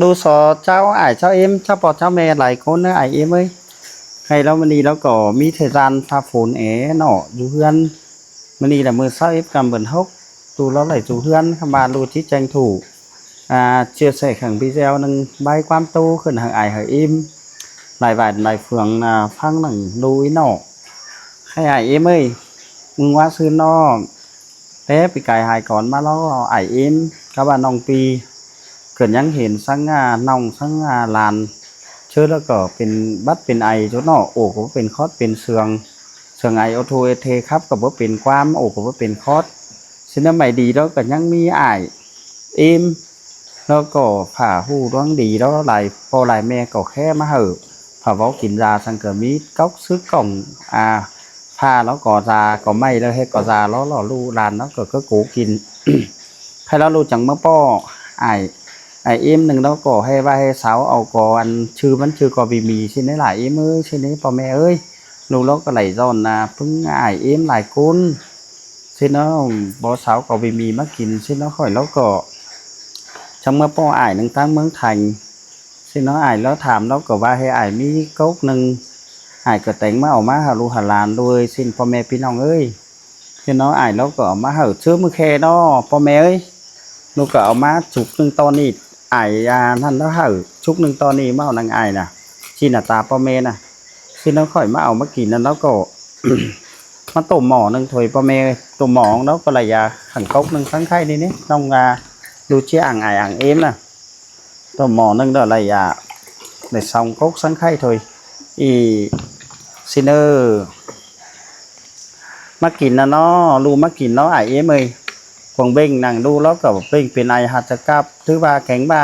ດູສອເຈົ້າ ອ້າຍເຈົ້າເອັມ ເຈົ້າພໍ່ເຈົ້າແມ່ຫຼາຍຄົນເດີ ອ້າຍເອັມເອີຍ. ໃຫ້ລາວມື້ນີ້ລາວກໍມີເທດານຟ້າຝົນແອເນາະ ຢູ່ເຮືອນ. ມື້ນີ້ລະມື້ຊາວເອັດກຳເດືອນຫົກ ດູລາວໄຫຼສູ່ເຮືອນ ຄຳວ່າດູທີ່ແຈ້ງຖືກ ອາ ເຊຍແຊຂ້າງວິດີໂອໜຶ່ງ ບາຍຄວາມໂຕຂຶ້ນໃຫ້ອ້າຍໃຫ້ເອັມ ຫຼາຍບ້ານຫຼາຍເມືອງນະ ຟັງໜັງດູອີເນາະ ໃຫ້ອ້າຍເອັມເອີຍ. ມື້ວານຊືນເນາະ ແຕ່ປີກາຍຫາຍກ່ອນມາລາວ ອ້າຍເອັມ ກະວ່ານ້ອງປີ ເກີດຍັງເຫັນສັງ ອາ ນ້ອງສັງ ອາ ຫຼານ ເຊີແລ້ວກໍເປັນບັດເປັນໄອຈົນເນາະ ໂອກໍບໍ່ເປັນຄອດເປັນເຊື່ອງ ເຊື່ອງໄອໂອໂທເອເທ ຂັບກໍບໍ່ເປັນຄວາມ ໂອກໍບໍ່ເປັນຄອດ ຊິນະໄມດີແລ້ວກໍຍັງມີອ້າຍເອັມ ແລ້ວກໍພາຮູ້ດວງດີແລ້ວ ຫຼາຍພໍ່ຫຼາຍແມ່ກໍແຄ່ມາໃຫ້ ພາເວົ້າກິນຢາສັງກະມີ ກອກຊຶກກ່ອງ ອາ ພາແລ້ວກໍຢາກໍໄມ້ແລ້ວເຮັດກໍຢາແລ້ວ ລູກຫຼານແລ້ວກໍ ກໍໂກກິນ ໃຫ້ລາວຮູ້ຈັກເມື່ອປ້ອ ອ້າຍ ອ້າຍເອັມໜຶ່ງແລ້ວກໍໃຫ້ວ່າໃຫ້ສາວເອົາກໍ ອັນ ຊື່ມັນຊື່ກໍບີມີ ຊິນະຫຼາຍເອັມເອີຍ ຊິນະພໍ່ແມ່ເອີຍ. ລູກລາວກໍໄຫຼຍ້ອນນະ ເພິ່ງອ້າຍເອັມຫຼາຍຄົນ ຊິນະ ບໍ່ສາວກໍບີມີມາກິນ ຊິນະ ຂ້ອຍລາວກໍ ຈັກເມື່ອປ້ອອ້າຍໜຶ່ງທາງເມືອງໄທ ຊິນະ ອ້າຍລາວຖາມ ລາວກໍວ່າໃຫ້ອ້າຍມີກົກໜຶ່ງ ອ້າຍກໍແຕ່ງມາເອົາມາໃຫ້ລູກໃຫ້ຫຼານໂດຍ ຊິນ ພໍ່ແມ່ພີ່ນ້ອງເອີຍ. ພີ່ນ້ອງອ້າຍລາວກໍເອົາມາໃຫ້ ເຊີມື້ແຄ່ເນາະ ພໍ່ແມ່ເອີຍ. ລູກກໍເອົາມາຈຸກໜຶ່ງຕອນນີ້ ອ້າຍ ອາ ນັ້ນລາວໃຫ້ຈຸກໜຶ່ງຕອນນີ້ ມາເອົານາງອ້າຍນະ ຊິໜ້າຕາພໍ່ແມ່ນະ ຊິນ້ອງຂ້ອຍມາເອົາມາກິນນັ້ນ ລາວກໍ ມາຕົ້ມໝໍ້ໜຶ່ງຖ້ວຍ ພໍ່ແມ່ເອີຍ. ຕົ້ມໝໍ້ຂອງລາວກໍໄລຍາ ຂັງກົກໜຶ່ງສັງໄຄນີ້ນີ້ ນ້ອງ ອາ ລູກເຈຍອ່າງ ອ້າຍອ່າງເອັມນະ. ຕົ້ມໝໍ້ໜຶ່ງແລ້ວໄລຍາ ໄດ້ສອງກົກສັງໄຄຖ້ວຍ ອີ່ ຊິເນີ ມາກິນນະເນາະ ລູກມາກິນເນາະ ອ້າຍເອັມເອີຍ. ກວາງເບັງນັ່ງດູແລ້ວກໍເບັງເປັນໄອ ຫາດຈະກັບ ຖືວ່າແຂງບ້າ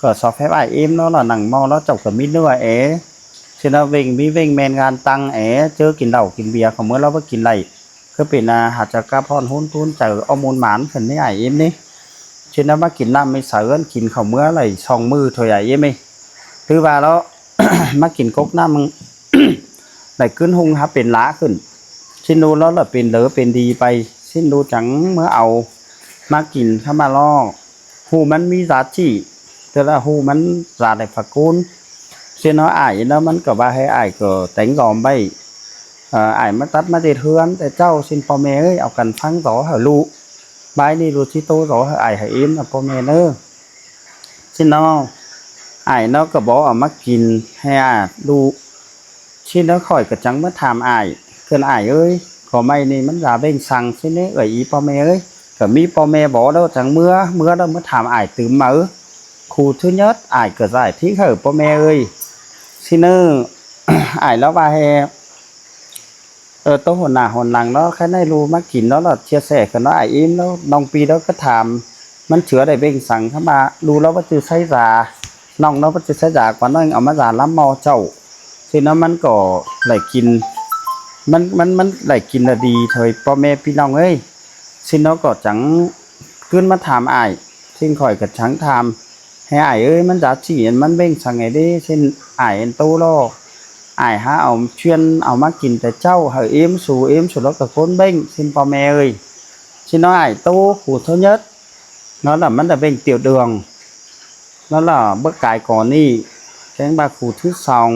ກໍຊອບແຟບອ້າຍເອັມເນາະ ລະນັ່ງເມົາ ລະເຈົ້າກໍມີເນື້ອແອ ຊິນະ ເບັງມີເບັງແມ່ນງານຕັງແອ ເຈີກິນເຫຼົ້າກິນເບຍ ເຂົາເມື່ອລາວບໍ່ກິນໄດ້ ຄືເປັນ ອາ ຫາດຈະກັບ ຮ້ອນຮຸນທຸນໃຈ ເອົາມູນໝານຂຶ້ນໃນອ້າຍເອັມນີ້. ຊິນະ ມາກິນນ້ຳໃນສາເຮືອນ ກິນເຂົ້າເມື່ອໄດ້ສອງມື້ຖ້ວຍ ອ້າຍເອັມເອີຍ. ຖືວ່າລາວ ມາກິນກົກນ້ຳ ໄດ້ຂຶ້ນຮຸ່ງຫາເປັນຫຼາຂຶ້ນ ຊິນະ ລາວລະເປັນເດີເປັນດີໄປ ຊິນະ ຈັ່ງເມື່ອເອົາມາກິນ ຄຳວ່າລາວ ຮູ້ມັນມີຢາຈີ້ ແຕ່ລະຮູ້ມັນຢາໄດ້ຝາກກູນ ຊິນະ ອ້າຍລາວມັນກໍວ່າໃຫ້ອ້າຍກໍແຕ່ງຢອມໄວ້ ເອີ ອ້າຍມາຕັດມາເດັດເຮືອນແຕ່ເຈົ້າ ຊິນ ພໍ່ແມ່ເອີຍ ເອົາກັນຟັງຢໍໃຫ້ລູກ ບາຍນີ້ລູກຊິໂຕຢໍໃຫ້ອ້າຍໃຫ້ເອັມນະ ພໍ່ແມ່ເອີຍ. ຊິນະ ອ້າຍເນາະກໍບໍ່ເອົາມາກິນໃຫ້ອາ ລູກ ຊິນະ ຂ້ອຍກໍຈັ່ງມາຖາມອ້າຍ ເກີນອ້າຍເອີຍ ກໍໄມ້ນີ້ມັນຢາເບັງສັງ ຊິນະ ເອີຍ ອີ່ພໍ່ແມ່ເອີຍ ກໍມີພໍ່ແມ່ບໍ່ ແລ້ວຈັ່ງເມື່ອ ເມື່ອແລ້ວມາຖາມອ້າຍຕື່ມເໝີ ຄູ່ຖືເຍດ ອ້າຍກໍຢາຍທີ່ເຮີ ພໍ່ແມ່ເອີຍ. ຊິນະ ອ້າຍລາວວ່າແຮ ເອີ ໂຕຫົນໜ້າຫົນຫຼັງເນາະ ຄັນໃຫ້ລູກມາກິນເນາະ ລະເຊຍແຊກັນເນາະ ອ້າຍເອັມເນາະ. ນ້ອງປີລາວກໍຖາມ ມັນເຊືອໄດ້ເບັງສັງ ຄຳວ່າລູກລາວບໍ່ຈື່ໃຊ້ຢາ ນ້ອງລາວບໍ່ຈື່ໃຊ້ຢາ ກວ່າໜ້ອຍເອົາມາຢາລຳເມົາເຈົ້າ ຊິນະ ມັນກໍໄດ້ກິນ ມັນ ມັນ ມັນໄດ້ກິນລະດີເທີຍ ພໍ່ແມ່ພີ່ນ້ອງເອີຍ. ຊິນະ ກໍຈັ່ງຂຶ້ນມາຖາມອ້າຍ ຊິນ ຂ້ອຍກໍຈັ່ງຖາມ ໃຫ້ອ້າຍເອີຍ ມັນຢາຈີ້ອັນມັນເບັງສັງໃດເດ ຊິນ ອ້າຍອັນໂຕລໍ ອ້າຍຫາເອົາຊວນເອົາມາກິນແຕ່ເຈົ້າ ໃຫ້ເອັມສູ ເອັມສູແລ້ວກໍຄົນເບັງ ຊິນ ພໍ່ແມ່ເອີຍ. ຊິນ ອ້າຍໂຕ ຄູ່ເທົ່າເຍດ ເນາະ ລະມັນລະເບັງຕຽວເດືອງ ເນາະ ລະເບິກກາຍກ່ອນນີ້ ແກງບາຄູ່ຖືສອງ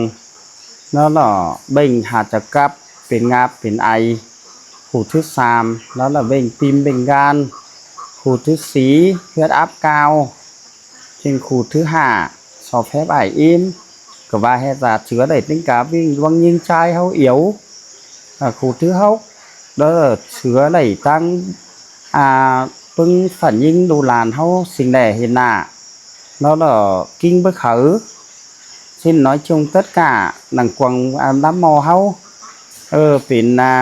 ເນາະ ລະເບັງຫາຈະກັບ ເປັນງາບເປັນໄອ ຄູ່ທີສາມ ລະລະເບັງປິມເບັງການ ຄູ່ທີສີ່ ເລືອດອັບກາວ ເຊັ່ນຄູ່ທີຫ້າ ຊອບແຟບອ້າຍອີມ ກະວ່າແຮດວ່າເສືອໄດ້ຕິງກາວິ່ງລວງຍິງຊາຍເຮົາອຽວ ຄູ່ທີຫົກ ລະເສືອໄດ້ຕັ້ງ ອາ ປຶງຝັນຍິງດູຫຼານເຮົາ ຊິງແລເຫັນໜ້າ ລະລະກິງເບີເຂົາ ຊິນນ້ອຍຈົງຕັດກາ ໜັງກວາງ ອາ ລຳມໍເຮົາ ເອີ ເປັນ ອາ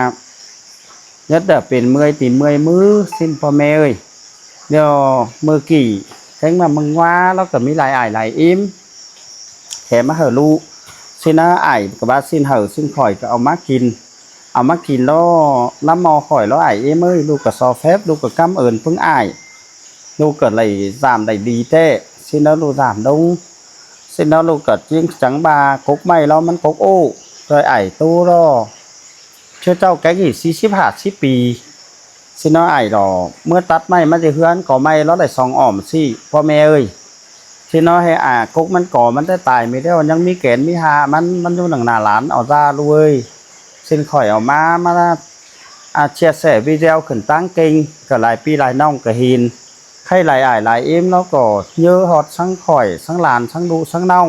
ຍັດເດີເປັນເມື່ອຍຕີນເມື່ອຍມື ຊິນພໍ່ແມ່ເອີຍ ດຽວມື້ກີ້ແທງມາເມືອງວາ ລະກະມີຫຼາຍອ້າຍຫຼາຍອີມ ແຖມມາໃຫ້ລູກ ຊິນນະ ອ້າຍກະວ່າຊິນເຮົາ ຊິນຂ້ອຍກະເອົາມາກິນ ເອົາມາກິນລະ ລຳມໍຂ້ອຍລະ ອ້າຍອີມເອີຍ ລູກກະຊອບແຟບ ລູກກະກຳເອີນເພິ່ງອ້າຍ ລູກກະໄດ້ສາມໄດ້ດີແທ້ ຊິນນະ ລູກສາມດົງ ຊິນນະ ລູກກະຈິງຈັງວ່າກົກໄມ້ລະມັນກົກໂອ້ ໂດຍອ້າຍໂຕລະ ເທື່ອເຈົ້າແກງອີກສີ່ສິບຫ້າສິບປີ ຊິນນະ ອ້າຍລະ ເມື່ອຕັດໄມ້ມາແຕ່ເຮືອນ ກໍໄມ້ລະໄດ້ສອງອ້ອມຊີ້ ພໍ່ແມ່ເອີຍ ເທ ຊີ້ເນາະ ໃຫ້ອາກົກມັນກໍມັນໄດ້ຕາຍມີແລ້ວ ຍັງມີແກນມີຫາມັນ ມັນຢູ່ໜັງໜ້າຫຼານ ເອົາຊະລູກເອີຍ. ເຊັ່ນຂ້ອຍເອົາມາ ມາ ອາ ເຊຍແຊວີດີໂອຂຶ້ນຕັ້ງເກັ່ງ ກໍຫຼາຍພີ່ຫຼາຍນ້ອງກໍເຫັນ ໃຄຫຼາຍອ້າຍຫຼາຍເອັມເນາະ ກໍເຍີຮອດທັງຂ້ອຍ ທັງຫຼານ ທັງລູກ ທັງນ້ອງ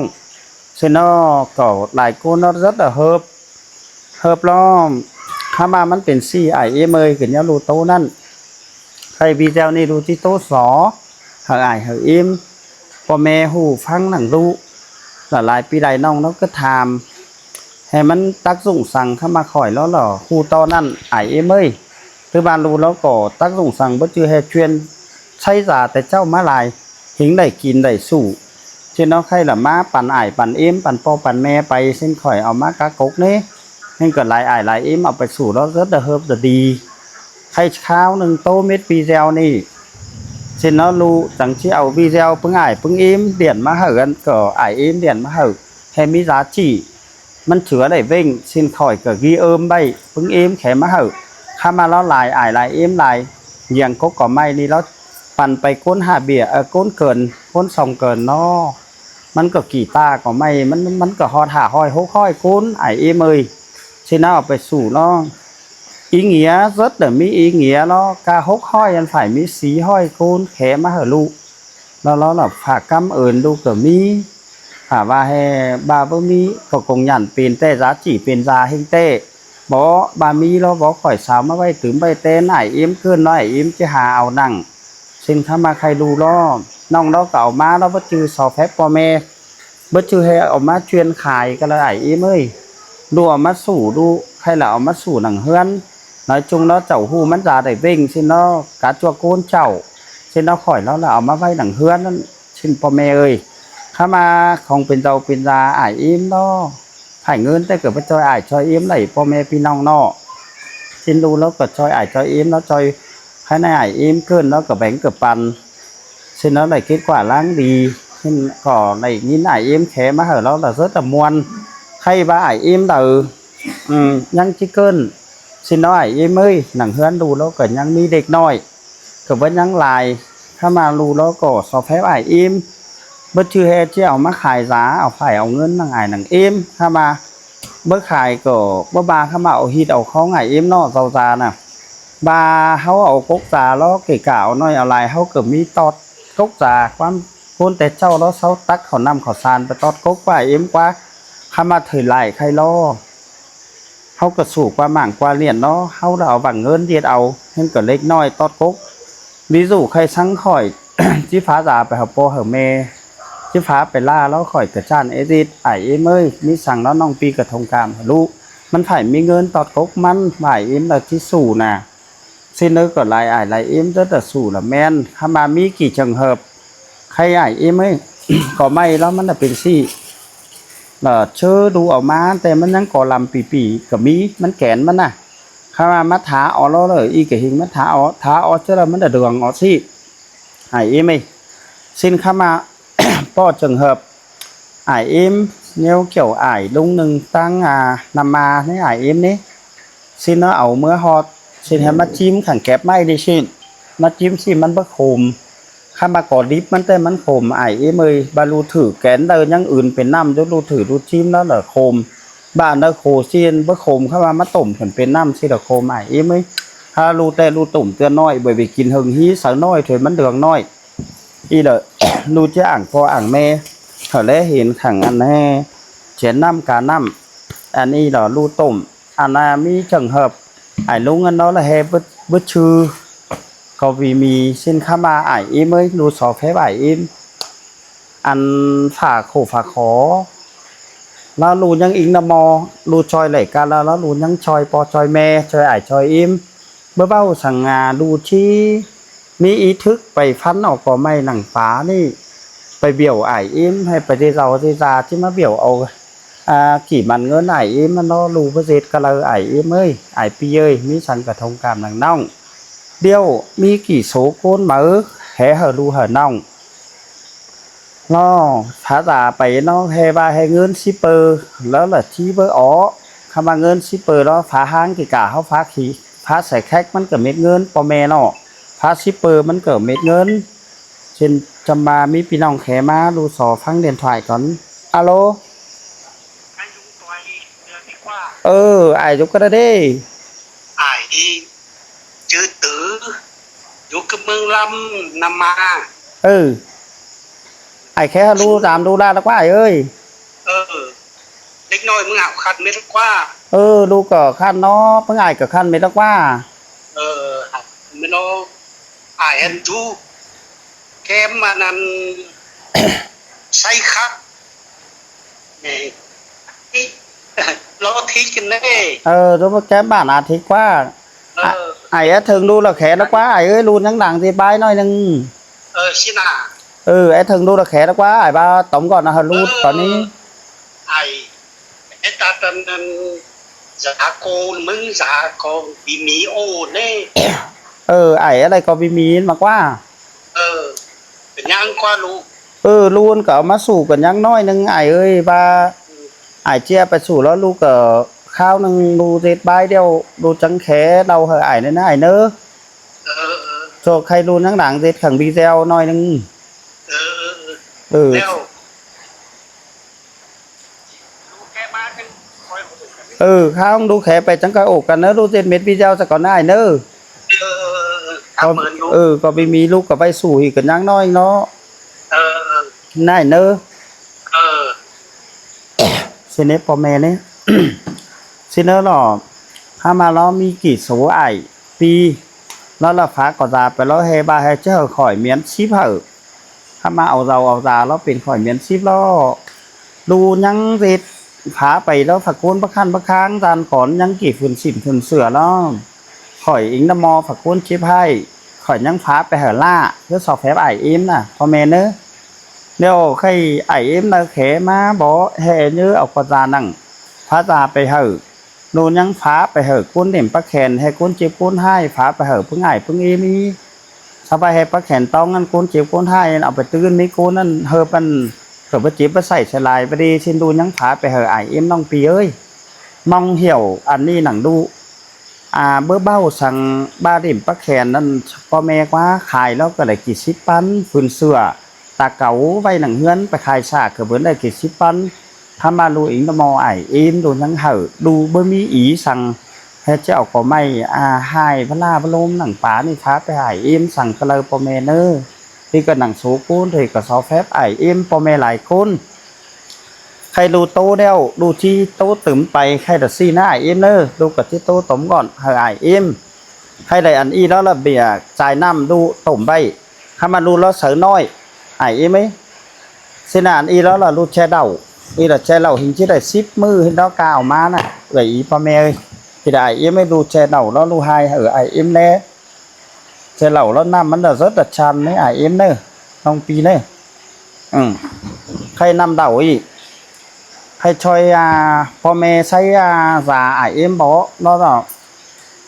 ເຊັ່ນເນາະ ກໍຫຼາຍຄົນເນາະ ເລີດເຮີບ ເຮີບລ້ອມ ຄຳວ່າມັນເປັນສີ່ ອ້າຍເອັມເອີຍ ກໍຍັງຮູ້ໂຕນັ້ນ ໃຄວີດີໂອນີ້ຮູ້ຈິໂຕສອ ໃຫ້ອ້າຍໃຫ້ເອັມ ພໍ່ແມ່ຮູ້ຟັງນຳລູກ ຫຼາຍໆ ພີ່ຫຼາຍນ້ອງເນາະ ກໍຖາມ ໃຫ້ມັນຕັກສູງສັງຄຳວ່າຂ້ອຍເນາະ ຮູ້ຕອນນັ້ນ ອ້າຍເອັມເອີຍ ຫຼືວ່າລູກເນາະ ກໍຕັກສູງສັງ ບໍ່ຈື່ແຮ່ຈວນ ໃຊ້ຢາແຕ່ເຈົ້າມາຫຼາຍ ເຫັງໄດ້ກິນໄດ້ສູ້ ເຊັ່ນເນາະ ໃຄລະມາປັນອ້າຍປັນເອັມ ປັນພໍ່ປັນແມ່ໄປ ເຊັ່ນຂ້ອຍເອົາມາກະກົກນີ້ ເຫັນກໍຫຼາຍອ້າຍຫຼາຍເອັມເອົາໄປສູ້ເນາະ ເລີດເຮີບດະດີ ໃຄຄາວໜຶ່ງໂຕເມັດວີດີໂອນີ້ ເຊັ່ນເນາະ ລູກຈັ່ງຊິເອົາວີດີໂອປຶງອ້າຍປຶງເອັມ ລຽນມາໃຫ້ ອັນກໍອ້າຍເອັມລຽນມາໃຫ້ ໃຫ້ມີຢາຈີ້ ມັນເຖືອໄດ້ເວັ່ງ ເຊັ່ນຂ້ອຍກໍກີເອີມໄວ້ ປຶງເອັມແຂມາໃຫ້ ຄຳວ່າລາວຫຼາຍອ້າຍຫຼາຍເອັມຫຼາຍ ຢຽງກົກກໍໄມ້ນີ້ລາວ ປັນໄປກົ້ນຫ້າເບຍ ເອີ ກົ້ນເກີນ ກົ້ນສອງເກີນເນາະ ມັນກໍກີຕາກໍໄມ້ ມັນ ມັນກໍຮອດຫ້າຮ້ອຍຫົກຮ້ອຍ ກົ້ນອ້າຍເອັມເອີຍ ຊິນາເອົາໄປສູ້ເນາະ ອີເຫງຍ ເຊີດເດີ ມີອີເຫງຍເນາະ ກະຫົກຮ້ອຍ ອັນຝ່າຍມີສີ່ຮ້ອຍ ກົ້ນແຂມາໃຫ້ລູກ ແລ້ວລາວລະຝາກກຳເອີນລູກກໍມີ ຖ້າວ່າແຮ່ ບາບໍ່ມີ ກໍກົງຢັນເປັນແຕ່ຢາຈີ້ເປັນຢາເຮັງແຕ້ ບໍ່ ບາມີລາວບໍ່ ຂ້ອຍສາວມາໄວ້ຕື່ມໄວ້ແຕ່ນ ອ້າຍເອັມເກີນ ນ້ອຍເອັມຈະຫາເອົານັ່ງ ເຊັ່ນຄຳວ່າໃຄລູກເນາະ ນ້ອງລາວກໍເອົາມາ ລາວບໍ່ຈື່ຊໍແຟັບພໍ່ແມ່ ບໍ່ຈື່ແຮ່ເອົາມາຈວນຂາຍກໍລະອ້າຍເອັມເອີຍ ລູກເອົາມາສູ້ ລູກໃຄລະເອົາມາສູ້ໜັງເຮືອນ ນ້ອຍຈຸງເນາະ ເຈົ້າຮູ້ມັນຈະໄດ້ເວັ່ງ ເຊັ່ນເນາະ ກາຈົວໂກນເຈົ້າ ເຊັ່ນເນາະ ຂ້ອຍລາວລະເອົາມາໄວ້ໜັງເຮືອນນັ້ນ ເຊັ່ນພໍ່ແມ່ເອີຍ ຄຳວ່າຂອງເປັນເຈົ້າເປັນຢາອ້າຍເອັມເນາະ ໃຫ້ເງິນແຕ່ກໍໄປຊ່ອຍອ້າຍຊ່ອຍເອັມໄດ້ ພໍ່ແມ່ພີ່ນ້ອງເນາະ ເຊັ່ນລູກລາວກໍຊ່ອຍອ້າຍຊ່ອຍເອັມເນາະ ຊ່ອຍໃຫ້ນາຍອ້າຍເອັມເກີນ ລາວກໍແບ່ງກໍປັນ ເຊັ່ນລາວໄດ້ເກັບກວາດລ້າງດີ ເຊັ່ນກໍໄດ້ຍິນອ້າຍເອັມແຂມາໃຫ້ລາວລະເສີດຕະມ່ວນ ໃຄວ່າອ້າຍເອັມເດີ ອືມ ຍັງຊິເກີນ ເຊັ່ນນ້ອຍເອັມເອີຍ ໜັງເຮືອນລູກລາວກໍຍັງມີເດັກນ້ອຍ ກໍບໍ່ຍັງຫຼາຍ ຄຳວ່າລູກລາວກໍຊໍແຟັບອ້າຍເອັມ ບໍ່ຈື່ແຮ່ຈະເອົາມາຂາຍຢາ ເອົາໄຟເອົາເງິນໜັງອ້າຍໜັງເອັມ ຄຳວ່າບໍ່ຂາຍກໍບໍ່ບາ ຄຳວ່າເອົາຮີດເອົາຄອງອ້າຍເອັມເນາະ ເຊົາຊານະ ບາເຮົາເອົາກົກຈາລອເກະກະ ເອົາໜ້ອຍເອົາຫຼາຍ ເຮົາກໍມີຕອດກົກຈາ ຄວາມຄົນແຕ່ເຈົ້າລາວເຊົາຕັກເຂົ້ານ້ຳເຂົ້າສານໄປຕອດກົກກວ່າເອັມກວ່າ ຄຳວ່າຖືຫຼາຍໄຄລໍ ເຮົາກໍສູ້ກວ່າໝາງກວ່າລຽນເນາະ ເຮົາລະເອົາຫວັງເງິນລຽນເອົາ ເຫັນກໍເລັກນ້ອຍຕອດກົກ ມີຢູ່ໃຄສັງຂ້ອຍ ຈິພາຢາໄປຫາພໍ່ຫາແມ່ ຈິພາໄປລ່າລາວ ຂ້ອຍກະຈ້ານເອດິດ ອ້າຍເອັມເອີຍ ມີສັງເນາະ ນ້ອງປີກະທົງກາມຫາລູກ ມັນໃຜມີເງິນຕອດກົກມັນ ອ້າຍເອັມລະຈິສູ້ນະ ຊິເນີກໍຫຼາຍອ້າຍຫຼາຍເອັມ ເດີ ແຕ່ສູ້ລະແມ່ນ ຄຳວ່າມີກີ່ເຈີງເຫີບ ໃຄອ້າຍເອັມເອີຍ ກໍໄມ້ລາວມັນລະເປັນຊີ້ ລະເຊີດູເອົາມາ ແຕ່ມັນຍັງກໍລຳປີໆ ກໍມີ ມັນແກນມັນນະ ຄຳວ່າມາທາເອົາລາວເລີ ອີກະຫິງມາທາເອົາ ທາເອົາເທື່ອລະມັນລະເດືອງອອກຊີ້ ອ້າຍເອັມເອີຍ ຊິນຄຳວ່າ ປໍເຈີງເຫີບ ອ້າຍເອັມ ແນວກ່ຽວອ້າຍລຸງໜຶ່ງຕັ້ງ ອາ ນຳມາໃນອ້າຍເອັມນີ້ ຊິນເອົາເມືອຮອດ ຊິນໃຫ້ມາຈິ້ມຂັງແກັບໄມ້ນີ້ຊິ ມາຈິ້ມຊິມັນບໍ່ຂົມ ຄຳວ່າກໍດິບມັນແຕ່ມັນຂົມ ອ້າຍເອັມເອີຍ ບາລູຖືແກນເດີ ຍັງອື່ນເປັນນ້ຳຢູ່ ລູຖືລູຈິ້ມແລ້ວລະຂົມ ບານເດີໂຄຊິນບໍ່ຂົມ ຄຳວ່າມາຕົ້ມຈົນເປັນນ້ຳຊິລະຂົມ ອ້າຍເອັມເອີຍ ຖ້າລູແຕ່ລູຕົ້ມເທື່ອນ້ອຍ ບໍ່ໄປກິນເຫິງຮີ ສາວນ້ອຍ ຖ້ວຍມັນເດືອງນ້ອຍ ອີເດີ ລູຈະອ່າງພໍ່ອ່າງແມ່ ເຂົາແລເຫັນຂັງອັນແຮ່ ແຈນນ້ຳການ້ຳ ອັນນີ້ລະລູຕົ້ມ ອັນນາມີເຈີງເຫີບ ອ້າຍລຸງອັນເນາະລະແຮ່ເບິດ ເບິດຊື່ ກໍວີມີ ຊິນຄຳວ່າອ້າຍເອັມເອີຍ ລູຊໍແຟບອ້າຍເອັມ ອັນຝາໂຄຝາຂໍ ລາວລູຍັງອີງນຳໝໍ ລູຊ່ອຍໄຫຼກາລະ ລາວລູຍັງຊ່ອຍພໍ່ຊ່ອຍແມ່ ຊ່ອຍອ້າຍຊ່ອຍເອັມ ບໍ່ເວົ້າສັງງາ ລູທີ່ມີອີທຶກໄປຟັນເອົາກໍໄມ້ໜັງປານີ້ ໄປບຽວອ້າຍເອັມ ໃຫ້ໄປເດເຊົາເດຊາ ທີ່ມາບຽວເອົາ ອາ ກີ່ມັນເງິນອ້າຍເອັມ ມັນເນາະ ລູບໍ່ເຈັດກະເລີ ອ້າຍເອັມເອີຍ ອ້າຍປີເອີຍ ມີສັງກະທົງກາມນຳນ້ອງ ດຽວມີກີ່ໂສໂກນເໝີ ແຮ່ເຮີລູເຮີນ້ອງ ເນາະ ພາສາໄປເນາະ ແຮ່ວ່າແຮ່ເງິນຊິເປີ ແລ້ວລະທີ່ເບີອອກ ຄຳວ່າເງິນຊິເປີເນາະ ພາຫ້າງກິກາເຮົາ ພາຂີ້ ພາໃສ່ແຄັກມັນກະເມັດເງິນ ພໍ່ແມ່ເນາະ ພາຊິເປີມັນກະເມັດເງິນ ເຊັ່ນ ຈຳມາມີພີ່ນ້ອງແຂມາ ລູສອຟັງເດນຖວາຍກ່ອນ. ອາໂລ. ອາຍຸຕົວເອງເດືອນດີກວ່າ. ເອີ ອາຍຸກໍໄດ້ເດ້. ອາຍນີ້ຈື່ຕື້ ຢູ່ກັບເມືອງລຳນຳມາ. ເອີ ອາຍແຄ່ລູຕາມດູລາດກວ່າ ອາຍເອີຍ. ເອີ ເດັກນ້ອຍເມືອງຫາວຄັນເມັດກວ່າ. ເອີ ລູກກໍຄັນເນາະ ເພິ່ງອາຍກໍຄັນເມັດກວ່າ. ເອີ ແມ່ນເນາະ ອາຍອັນຢູ່ແຄມອັນນັ້ນ ໄຊຄັກ ນີ້ ລໍທິກກັນເດ້. ເອີ ໂຕແຄມບ້ານອາທິກວ່າ. ເອີ ອາຍແອດເຖິງດູລະແຂນກວ່າ ອາຍເອີຍ ລູນຍັງດັງຊິບາຍໜ້ອຍໜຶ່ງ. ເອີ ຊິນາ. ເອີ ແອດເຖິງດູລະແຂນກວ່າ ອາຍວ່າຕົມກ່ອນນະ ເຮົາລູດຕອນນີ້. ອາຍ ເຮັດຕາຕັນນັ້ນ ສາໂກນ ມຶງສາໂກນ ບີມີໂອເດ້. ເອີ ໄອອະໄລກໍບີມີມາກວ່າ. ເອີ ເປັນຫຍັງກວ່າລູກ? ເອີ ລູນກໍເອົາມາສູ່ກັນຍັງໜ້ອຍໜຶ່ງ ອາຍເອີຍ ວ່າ ອາຍເຈຍໄປສູ່ແລ້ວ ລູກກໍຄາວໜຶ່ງ ລູເຮັດບາຍດຽວ ລູຈັງແຂເລົ່າໃຫ້ອາຍແນ່ນະ ອາຍເນີ. ເອີ ເອີ ໂຊກໃຫ້ລູນຍັງດັງເຮັດຂັງບີແຊວໜ້ອຍໜຶ່ງ. ເອີ ເອີ ເອີ ແລ້ວ ເອີ ຂ້າວດູແຂໄປຈັ່ງກະໂອກັນເນີ ລູກເຈັດເມັດວິດເຈົ້າສະກ່ອນອ້າຍເນີ. ເອີ ເອີ ກໍມີລູກກໍໄປສູ່ອີກກັນຢ່າງໜ້ອຍເນາະ. ເອີ ເອີ ນາຍເນີ. ເອີ ຊິເນ ພໍ່ແມ່ນີ້ ຊິເນີຫຼໍ່ ຖ້າມາລາວມີກີໂສອ້າຍປີ ລາວລະຝາກກໍຕາໄປ ລາວແຫ່ບ້າແຫ່ເຈີ ຂ້ອຍມຽນສິບເຫີ. ຖ້າມາເອົາເຫຼົ້າເອົາຕາ ລາວເປັນຂ້ອຍມຽນສິບລໍ້ ລູຍັງເຮັດຝາໄປ ລາວຝາກໂກນປະຄັນປະຄາງ ຈານກ່ອນຍັງກີຝືນສິນຝືນເສືອລາວ. ຂ້ອຍອີງນຳໝໍຝາກໂກນເຈັບໄຫ້ ຂ້ອຍຍັງຝາໄປໃຫ້ລ້າ ຄືຊອກແຟບອ້າຍເອັມນະ ພໍ່ແມ່ເນີ. ແລ້ວໃຄອ້າຍເອັມນະແຂມາບໍ ແຫ່ເຍີເອົາກວ່າຕານັ່ງ ພາຕາໄປໃຫ້ ໂນນຍັງຝາໄປໃຫ້ຄົນເໜັ້ມປາກແຂນ ໃຫ້ຄົນເຈັບຄົນຮ້າຍ ຝາໄປໃຫ້ເພິ່ງອ້າຍເພິ່ງເອມີ. ສະບາຍໃຫ້ປາກແຂນຕ້ອງນັ້ນ ຄົນເຈັບຄົນຮ້າຍນັ້ນ ເອົາໄປຕື່ນ ມີຄົນນັ້ນເຮີບອັນ ເກີດບາດເຈັບບາດໄຂ້ສະຫຼາຍ ບາດດີຊິນໂດນຍັງຝາໄປໃຫ້ອ້າຍເອັມນ້ອງປີເອີຍ. ມອງຫ່ຽວອັນນີ້ໜັງດຸ ອາ ເບີເບົາສັງ ບາດເດັມປາກແຂນນັ້ນ ພໍ່ແມ່ກວ່າຂາຍແລ້ວກໍໄດ້ກີສິບປັນ ຝືນເສືອ ຕາເກົາໄວ້ໜັງເຮືອນ ໄປຂາຍສາກ ກໍເບິ່ນໄດ້ກີສິບປັນ. ຖ້າມາລູອີງນະໝໍອ້າຍເອັມ ໂດນຍັງເຫີ ດູບໍ່ມີອີສັງ ເຮັດຈະເອົາກໍໄມ້ ອາ ຫາຍພະລາພະລົມໜັງປານີ້ ທາໄປອ້າຍເອັມສັງກະເລີພໍ່ແມ່ເນີ. ທີ່ກໍໜັງໂສໂກນ ທີ່ກໍຊອແຟບອ້າຍເອັມ ພໍ່ແມ່ຫຼາຍຄົນ. ໃຄລູໂຕແລ້ວ ລູທີ່ໂຕຕື່ມໄປ ໃຄລະຊີ້ນະອ້າຍເອັມເນີ. ລູກໍຊິໂຕຕົມກ່ອນໃຫ້ອ້າຍເອັມ ໃຫ້ໄດ້ອັນອີ່ແລ້ວລະເບຍຈ່າຍນ້ຳລູຕົ້ມໄວ້. ຄຳວ່າລູລາວເສີນ້ອຍ ອ້າຍເອັມເອີຍ ຊິນາອັນອີ່ແລ້ວລະລູແຈເຫຼົ້າ ອີ່ລະແຈເຫຼົ້າ ເຫັນຊິໄດ້ສິບມື້ ເຫັນດອກກາເອົາມານະ ເອື້ອຍອີ່ພໍ່ແມ່ເອີຍ. ຊິໄດ້ອ້າຍເອັມເອີຍ ລູແຈເຫຼົ້າລາວ ລູໃຫ້ເອີ ອ້າຍເອັມແດ່. ໃສ່ເຫຼົ້າແລ້ວນ້ຳມັນລະເສີດລະຊັນເນີ ອ້າຍເອັມເນີ ນ້ອງປີເນີ. ອືມ ໃສ່ນ້ຳເຫຼົ້າອີກ ໃສ່ຊ່ອຍ ອາ ພໍ່ແມ່ໃສ່ ອາ ສາອ້າຍເອັມບໍເນາະ.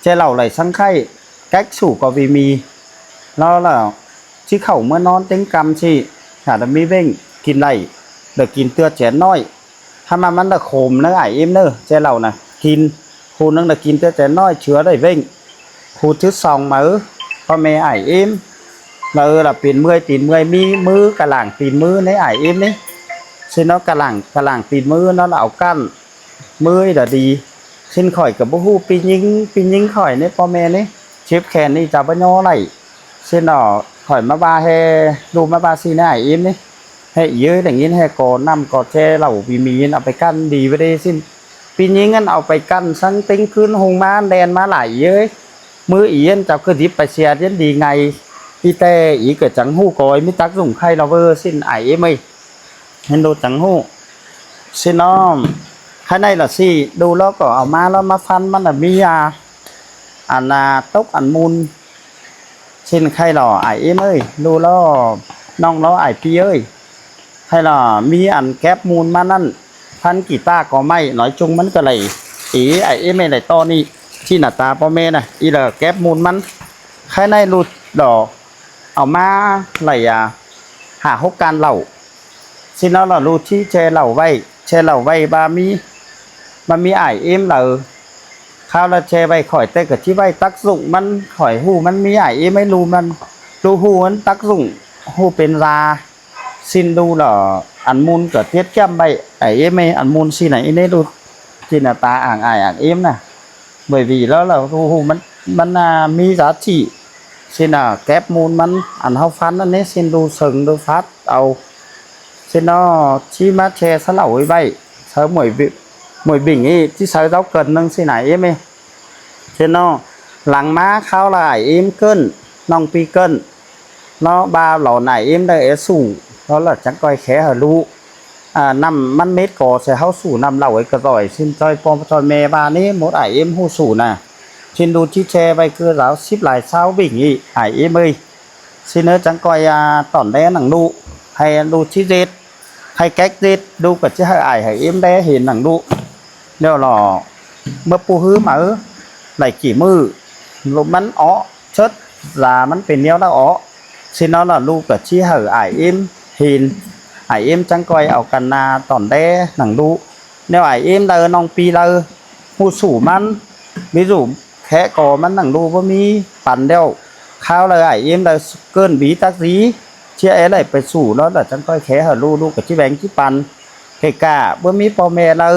ໃສ່ເຫຼົ້າໄຫຼສັງໄຂ່ ແກັກສູກໍມີມີ ແລ້ວລະຊິເຂົ້າເມືອນອນເຕັງກຳຊິ ຖ້າລະມີເວັ້ງກິນໄດ້ ລະກິນເທື່ອແຈນນ້ອຍ. ຖ້າມາມັນລະຂົມເນີ ອ້າຍເອັມເນີ ແຈເຫຼົ້ານະ ກິນ ຜູ້ໜຶ່ງລະກິນແຕ່ແຈນນ້ອຍ ເຊືອໄດ້ເວັ້ງ. ຜູ້ຖືສອງມາ ພໍ່ແມ່ອ້າຍເອັມ ລະເອີລະເປັນເມື່ອຍຕີນເມື່ອຍ ມີມືກະຫຼາງຕີນມືໃນອ້າຍເອັມນີ້ ຊິເນາະ ກະຫຼາງ ກະຫຼາງຕີນມືເນາະ ລະເອົາກັ້ນ ເມື່ອຍລະດີ. ຊິນຂ້ອຍກະບໍ່ຮູ້ ປີຍິງ ປີຍິງຂ້ອຍນີ້ ພໍ່ແມ່ນີ້ ເຈັບແຂນນີ້ຈະບໍ່ຍໍໄຫຼ ຊິເນາະ. ຂ້ອຍມາວ່າແຮ່ ລູມາວ່າຊີ້ນະ ອ້າຍເອັມນີ້ ແຮ່ອີເອີຍ ໄດ້ຍິນແຮ່ກໍນ້ຳກໍແຈເຫຼົ້າມີມີນ ເອົາໄປກັ້ນດີໄວ້ເດ້ຊິນ. ປີຍິງນັ້ນເອົາໄປກັ້ນສັງເຕັງຄືນ ໂຮງມາແລ່ນມາຫຼາຍອີເອີຍ. ມື້ອີອັນເຈົ້າຄືດິບໄປເສຍ ເຢັນດີໄງ ອີແຕ່ອີກະຈັງຮູ້ກອຍ ມີຕັກຊຸງໄຂ່ລະເວີຊິນ ອ້າຍເອັມເອີຍ. ເຫັນດູຈັງຮູ້ຊິນ້ອງ. ຂ້າງໃນລະຊິ ດູລາວກໍເອົາມາ ລາວມາຟັນ ມັນລະມີ ອາ ອັນນາຕົກອັນມູນ ຊິນໄຂ່ຫຼໍ ອ້າຍເອັມເອີຍ ດູລາວ ນ້ອງລາວ ອ້າຍປີເອີຍ. ໃຫ້ລະມີອັນແກັບມູນມານັ້ນ ພັນກີຕາກໍໄມ້ ໜ້ອຍຈຸງມັນກໍໄຫຼ ເອ ອ້າຍເອັມເອີຍ ໄຫຼຕໍ່ນີ້ ທີ່ໜ້າຕາພໍ່ແມ່ນະ ອີລະແກັບມູນມັນ. ໄຂ່ໃນຫຼຸດດອກ ເອົາມາໄຫຼ ອາ ຫ້າຫົກການເຫຼົ້າ ຊິເນາະ ລະລູທີ່ແຈເຫຼົ້າໄວ້ ແຈເຫຼົ້າໄວ້ ບາມີ ບາມີອ້າຍເອັມເລີຍ. ຄາວລະແຈໄວ້ຂ້ອຍ ແຕ່ກະຊິໄວ້ຕັກຊຸງມັນ ຂ້ອຍຮູ້ມັນມີອ້າຍເອັມ ໃຫ້ລູມັນ ລູຮູ້ມັນຕັກຊຸງ ຮູ້ເປັນຢາ ຊິນດູລະ ອັນມູນກະຕຽດກຽມໄວ້ ໄອເອັມເອີຍ ອັນມູນຊິນນະ ອີເນດູ ຈິນນະຕາອ່າງອາຍອ່າງເອັມນະ ເບບີລະ ລະຮູ້ມັນ ມັນນະມີຢາຈິ ຊິນນະ ແກັບມູນມັນ ອັນເຮົາຟັນອັນນີ້ ຊິນດູເຊິ່ງດູຟັດເອົາ ຊິນນະ ຊິມາແຊ່ສະເຫຼົາໄວ້ໄວ້ ເຊີໝວຍບິ ໝວຍບິງອີ ຊິເຊີເຈົ້າເກີນໜຶ່ງຊິນນະ ເອັມເອີຍ ເຊໂນ ຫຼັງມາຄາວລາຍເອັມເກີນ ນ້ອງປີເກີນເນາະ ບ່າວເຫຼົ່ານາຍເອັມໄດ້ເອຊູເນາະ ລະຈັ່ງກ່ອຍແຄໃຫ້ລູກ ອາ ນ້ຳມັນເມັດກໍໃສ່ເຮົາສູ່ ນ້ຳເຫຼົ້າໄອ້ກະຈອຍ ຊິນຈອຍປອມຈອຍແມ່ວ່ານີ້ໝົດ ອາຍເອັມຮູ້ສູ່ນະ ຊິນດູຊິແຊໄວ້ເກີນລາວ ສິບລາຍຊາວບິງອີກ ອາຍເອັມເອີຍ ຊິເນີຈັງກ່ອຍ ອາ ຕອນແລໜັງລູກ ໃຫ້ລູກຊິເຮັດ ໃຫ້ແກັກເຮັດ ລູກກໍຊິໃຫ້ອາຍໃຫ້ເອັມແລເຫັນໜັງລູກ ແລ້ວລະເມື່ອປູຮືມາ ເອີ ໄຫຼກີ່ມື້ ລົມມັນເອາະເຊີດ ລາມັນເປັນແນວລະເອາະ ຊິເນາະລະ ລູກກໍຊິໃຫ້ອາຍເອັມເຫັນ ອາຍເອັມຈັ່ງກ່ອຍເອົາກັນນາຕອນແລໜັງລູກ ແນວອາຍເອັມເລີ ນ້ອງປີເລີ ຮູ້ສູ່ມັນ ມີຢູ່ແຄກໍມັນໜັງລູກບໍ່ມີປັນແລ້ວ ຄາວເລີອາຍເອັມເລີເກີນບີຕັກດີ ເຊເອໄດ້ໄປສູ່ເນາະ ລະຈັ່ງຄ່ອຍແຄໃຫ້ລູກ ລູກກໍຊິແບ່ງຊິປັນ ເກະກະບໍ່ມີພໍ່ແມ່ເລີ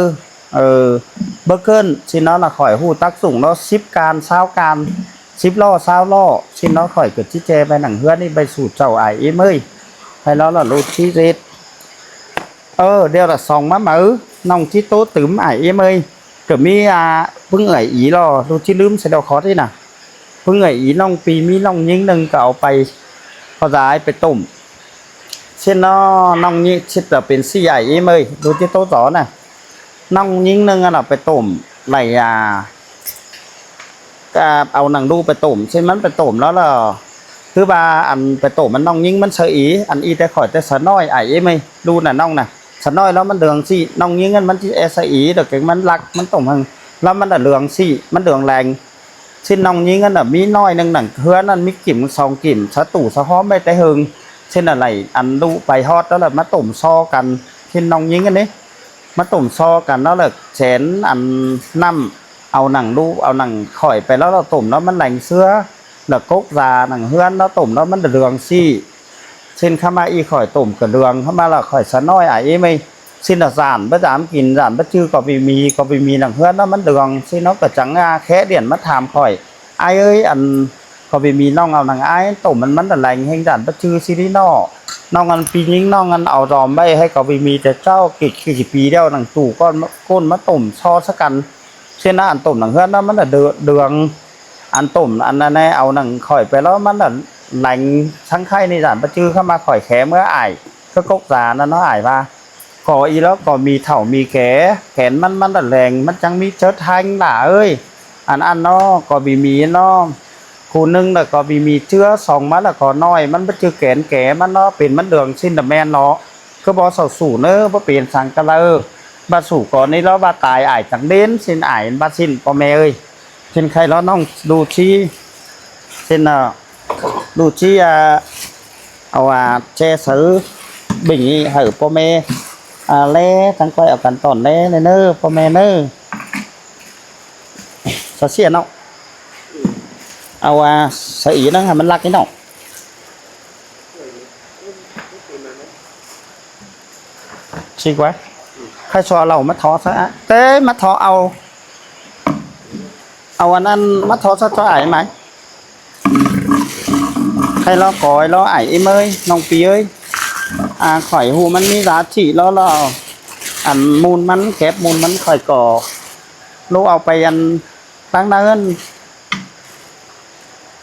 ເອີ ບໍ່ເກີນຊິເນາະ ລະຂ້ອຍຮູ້ຕັກສູງເນາະ ສິບການ ຊາວການ ສິບລໍ້ ຊາວລໍ້ ຊິເນາະ ຂ້ອຍກໍຊິແຈໄປໜັງເຮືອນນີ້ ໄປສູ່ເຈົ້າອາຍເອັມເອີຍ ໃຫ້ເນາະ ລະລູກຊິເຮັດ ເອີ ດຽວລະສອງມາເໝີ ນ້ອງຊິໂຕຕື່ມອາຍເອັມເອີຍ ກໍມີ ອາ ເພິ່ງເອື້ອຍອີຫຼໍ ລູກຊິລືມໃສ່ດອກຄອດນີ້ນະ ເພິ່ງເອື້ອຍອີ ນ້ອງປີ ມີນ້ອງຍິງໜຶ່ງ ກໍເອົາໄປ ເອົາຢາໄປຕົ້ມ ເຊັ່ນເນາະ ນ້ອງຍິງ ຊິເປັນສີ່ອາຍເອັມເອີຍ ລູກຊິໂຕຕໍ່ນະ ນ້ອງຍິງໜຶ່ງຫັ້ນນະ ໄປຕົ້ມ ໄຫຼ ອາ ກະເອົາໜັງດູໄປຕົ້ມ ເຊັ່ນມັນໄປຕົ້ມແລ້ວລະ ຄືວ່າອັນໄປຕົ້ມມັນ ນ້ອງຍິງມັນສະອີ ອັນອີແຕ່ຂ້ອຍແຕ່ສະນ້ອຍ ອາຍເອັມເອີຍ ດູນະນ້ອງນະ ສະນ້ອຍແລ້ວມັນເຫຼືອງຊີ້ ນ້ອງຍິງຫັ້ນມັນຊິແອສະອີ ດອກເກັງມັນລັກ ມັນຕົ້ມຫັ້ນ ແລ້ວມັນລະເຫຼືອງຊີ້ ມັນເຫຼືອງແລງ ເຊັ່ນນ້ອງຍິງຫັ້ນນະ ມີໜ້ອຍໜຶ່ງໜັງເຮືອນນັ້ນ ມີກິມສອງກິມ ສະຕູສະຫອມໄວ້ແຕ່ເຫິງ ເຊັ່ນອະໄລ ອັນດຸໄປຮອດແລ້ວລະ ມາຕົ້ມຊໍກັນ ເຊັ່ນນ້ອງຍິງອັນນີ້ ມາຕົ້ມຊໍກັນແລ້ວລະ ແສນອັນນ້ຳ ເອົາໜັງດຸ ເອົາໜັງຂ້ອຍໄປແລ້ວລະ ຕົ້ມແລ້ວມັນແຫຼງເຊື້ອ ລະກົກຢາໜັງເຮືອນເນາະ ຕົ້ມແລ້ວມັນເຫຼືອງຊີ້ ເຊັ່ນຄຳວ່າອີຂ້ອຍຕົ້ມກະເຫຼືອງ ຄຳວ່າລະຂ້ອຍສະນ້ອຍອາຍເອີຍ ຊິນນະ ສານປະຈຳກິນ ສານປະຈື່ກໍບໍ່ມີ ກໍບໍ່ມີໜັງເຮືອນເນາະ ມັນເດືອງ ຊິນນະ ກໍຈັ່ງອາແຄດຽນມາຖາມຂ້ອຍ ອ້າຍເອີຍ ອັນກໍບໍ່ມີ ນ້ອງເອົາໜັງອ້າຍຕົ້ມ ມັນ ມັນລະແລງແຮງ ສານປະຈື່ຊິລິເນາະ ນ້ອງອັນປີຍິງ ນ້ອງອັນເອົາດອມໄວ້ໃຫ້ ກໍບໍ່ມີ ແຕ່ເຈົ້າກິດ ກິດປີດຽວ ໜັງຕູກ້ອນ ກົ້ນມາຕົ້ມຊໍຊະກັນ ຊິນນະ ອັນຕົ້ມໜັງເຮືອນນະ ມັນລະເດືອງ ອັນຕົ້ມອັນນັ້ນແນ່ ເອົາໜັງຂ້ອຍໄປແລ້ວ ມັນລະແລງ ສັງໄຄນີ້ ສານປະຈື່ ຄຳວ່າຂ້ອຍແຄເມື່ອອ້າຍ ຄືກົກສານນະເນາະ ອ້າຍວ່າ ກໍອີຫຼໍກໍມີເຖົ້າມີແກ່ ແກນມັນ ມັນລະແລງ ມັນຈັ່ງມີເຈີດແຮງຫຼ້າເອີຍ ອັນ ອັນເນາະ ກໍບີມີເນາະ ຜູ້ໜຶ່ງລະກໍບີມີເຈືອ ສອງມາລະກໍນ້ອຍ ມັນບໍ່ຈື່ແກນແກ່ມັນເນາະ ເປັນມັນເດືອງຊິນລະແມ່ນເນາະ ຄືບໍ່ເຊົາສູ້ເນີ ບໍ່ເປັນສັງກະເລີ ບາດສູ້ກໍນີ້ລະວ່າຕາຍ ອາຍຈັງເດັ່ນ ຊິນອາຍ ບາດຊິນ ພໍ່ແມ່ເອີຍ ເຊັ່ນໃຄລະນ້ອງດູຊີ ເຊັ່ນ ອາ ດູຊີ ອາ ເອົາ ອາ ແຈເສີເບິ່ງນີ້ໃຫ້ພໍ່ແມ່ ອາ ແລ ທັງຂ້ອຍເອົາກັນຕອນແລເນີ ພໍ່ແມ່ເນີ ສະເສຍເນາະ ເອົາ ອາ ສະອີໜັງໃຫ້ມັນລັກນີ້ເນາະ. ຊິກວ່າ ໃຄຊໍເອົາເຫຼົ້າມາທໍຊະ ເຕັ້ຍ ມາທໍເອົາ ເອົາອັນນັ້ນມາທໍຊະ ຈອຍອ້າຍໄໝ ໃຄລໍກອຍລໍອ້າຍເອີຍ ນ້ອງປີເອີຍ ອາ ຂ້ອຍຮູ້ມັນມີລາຈິລໍລໍ ອັນມູນມັນ ແກັບມູນມັນ ຂ້ອຍກໍລູກເອົາໄປອັນ ຕັ້ງໜ້າເຮືອນ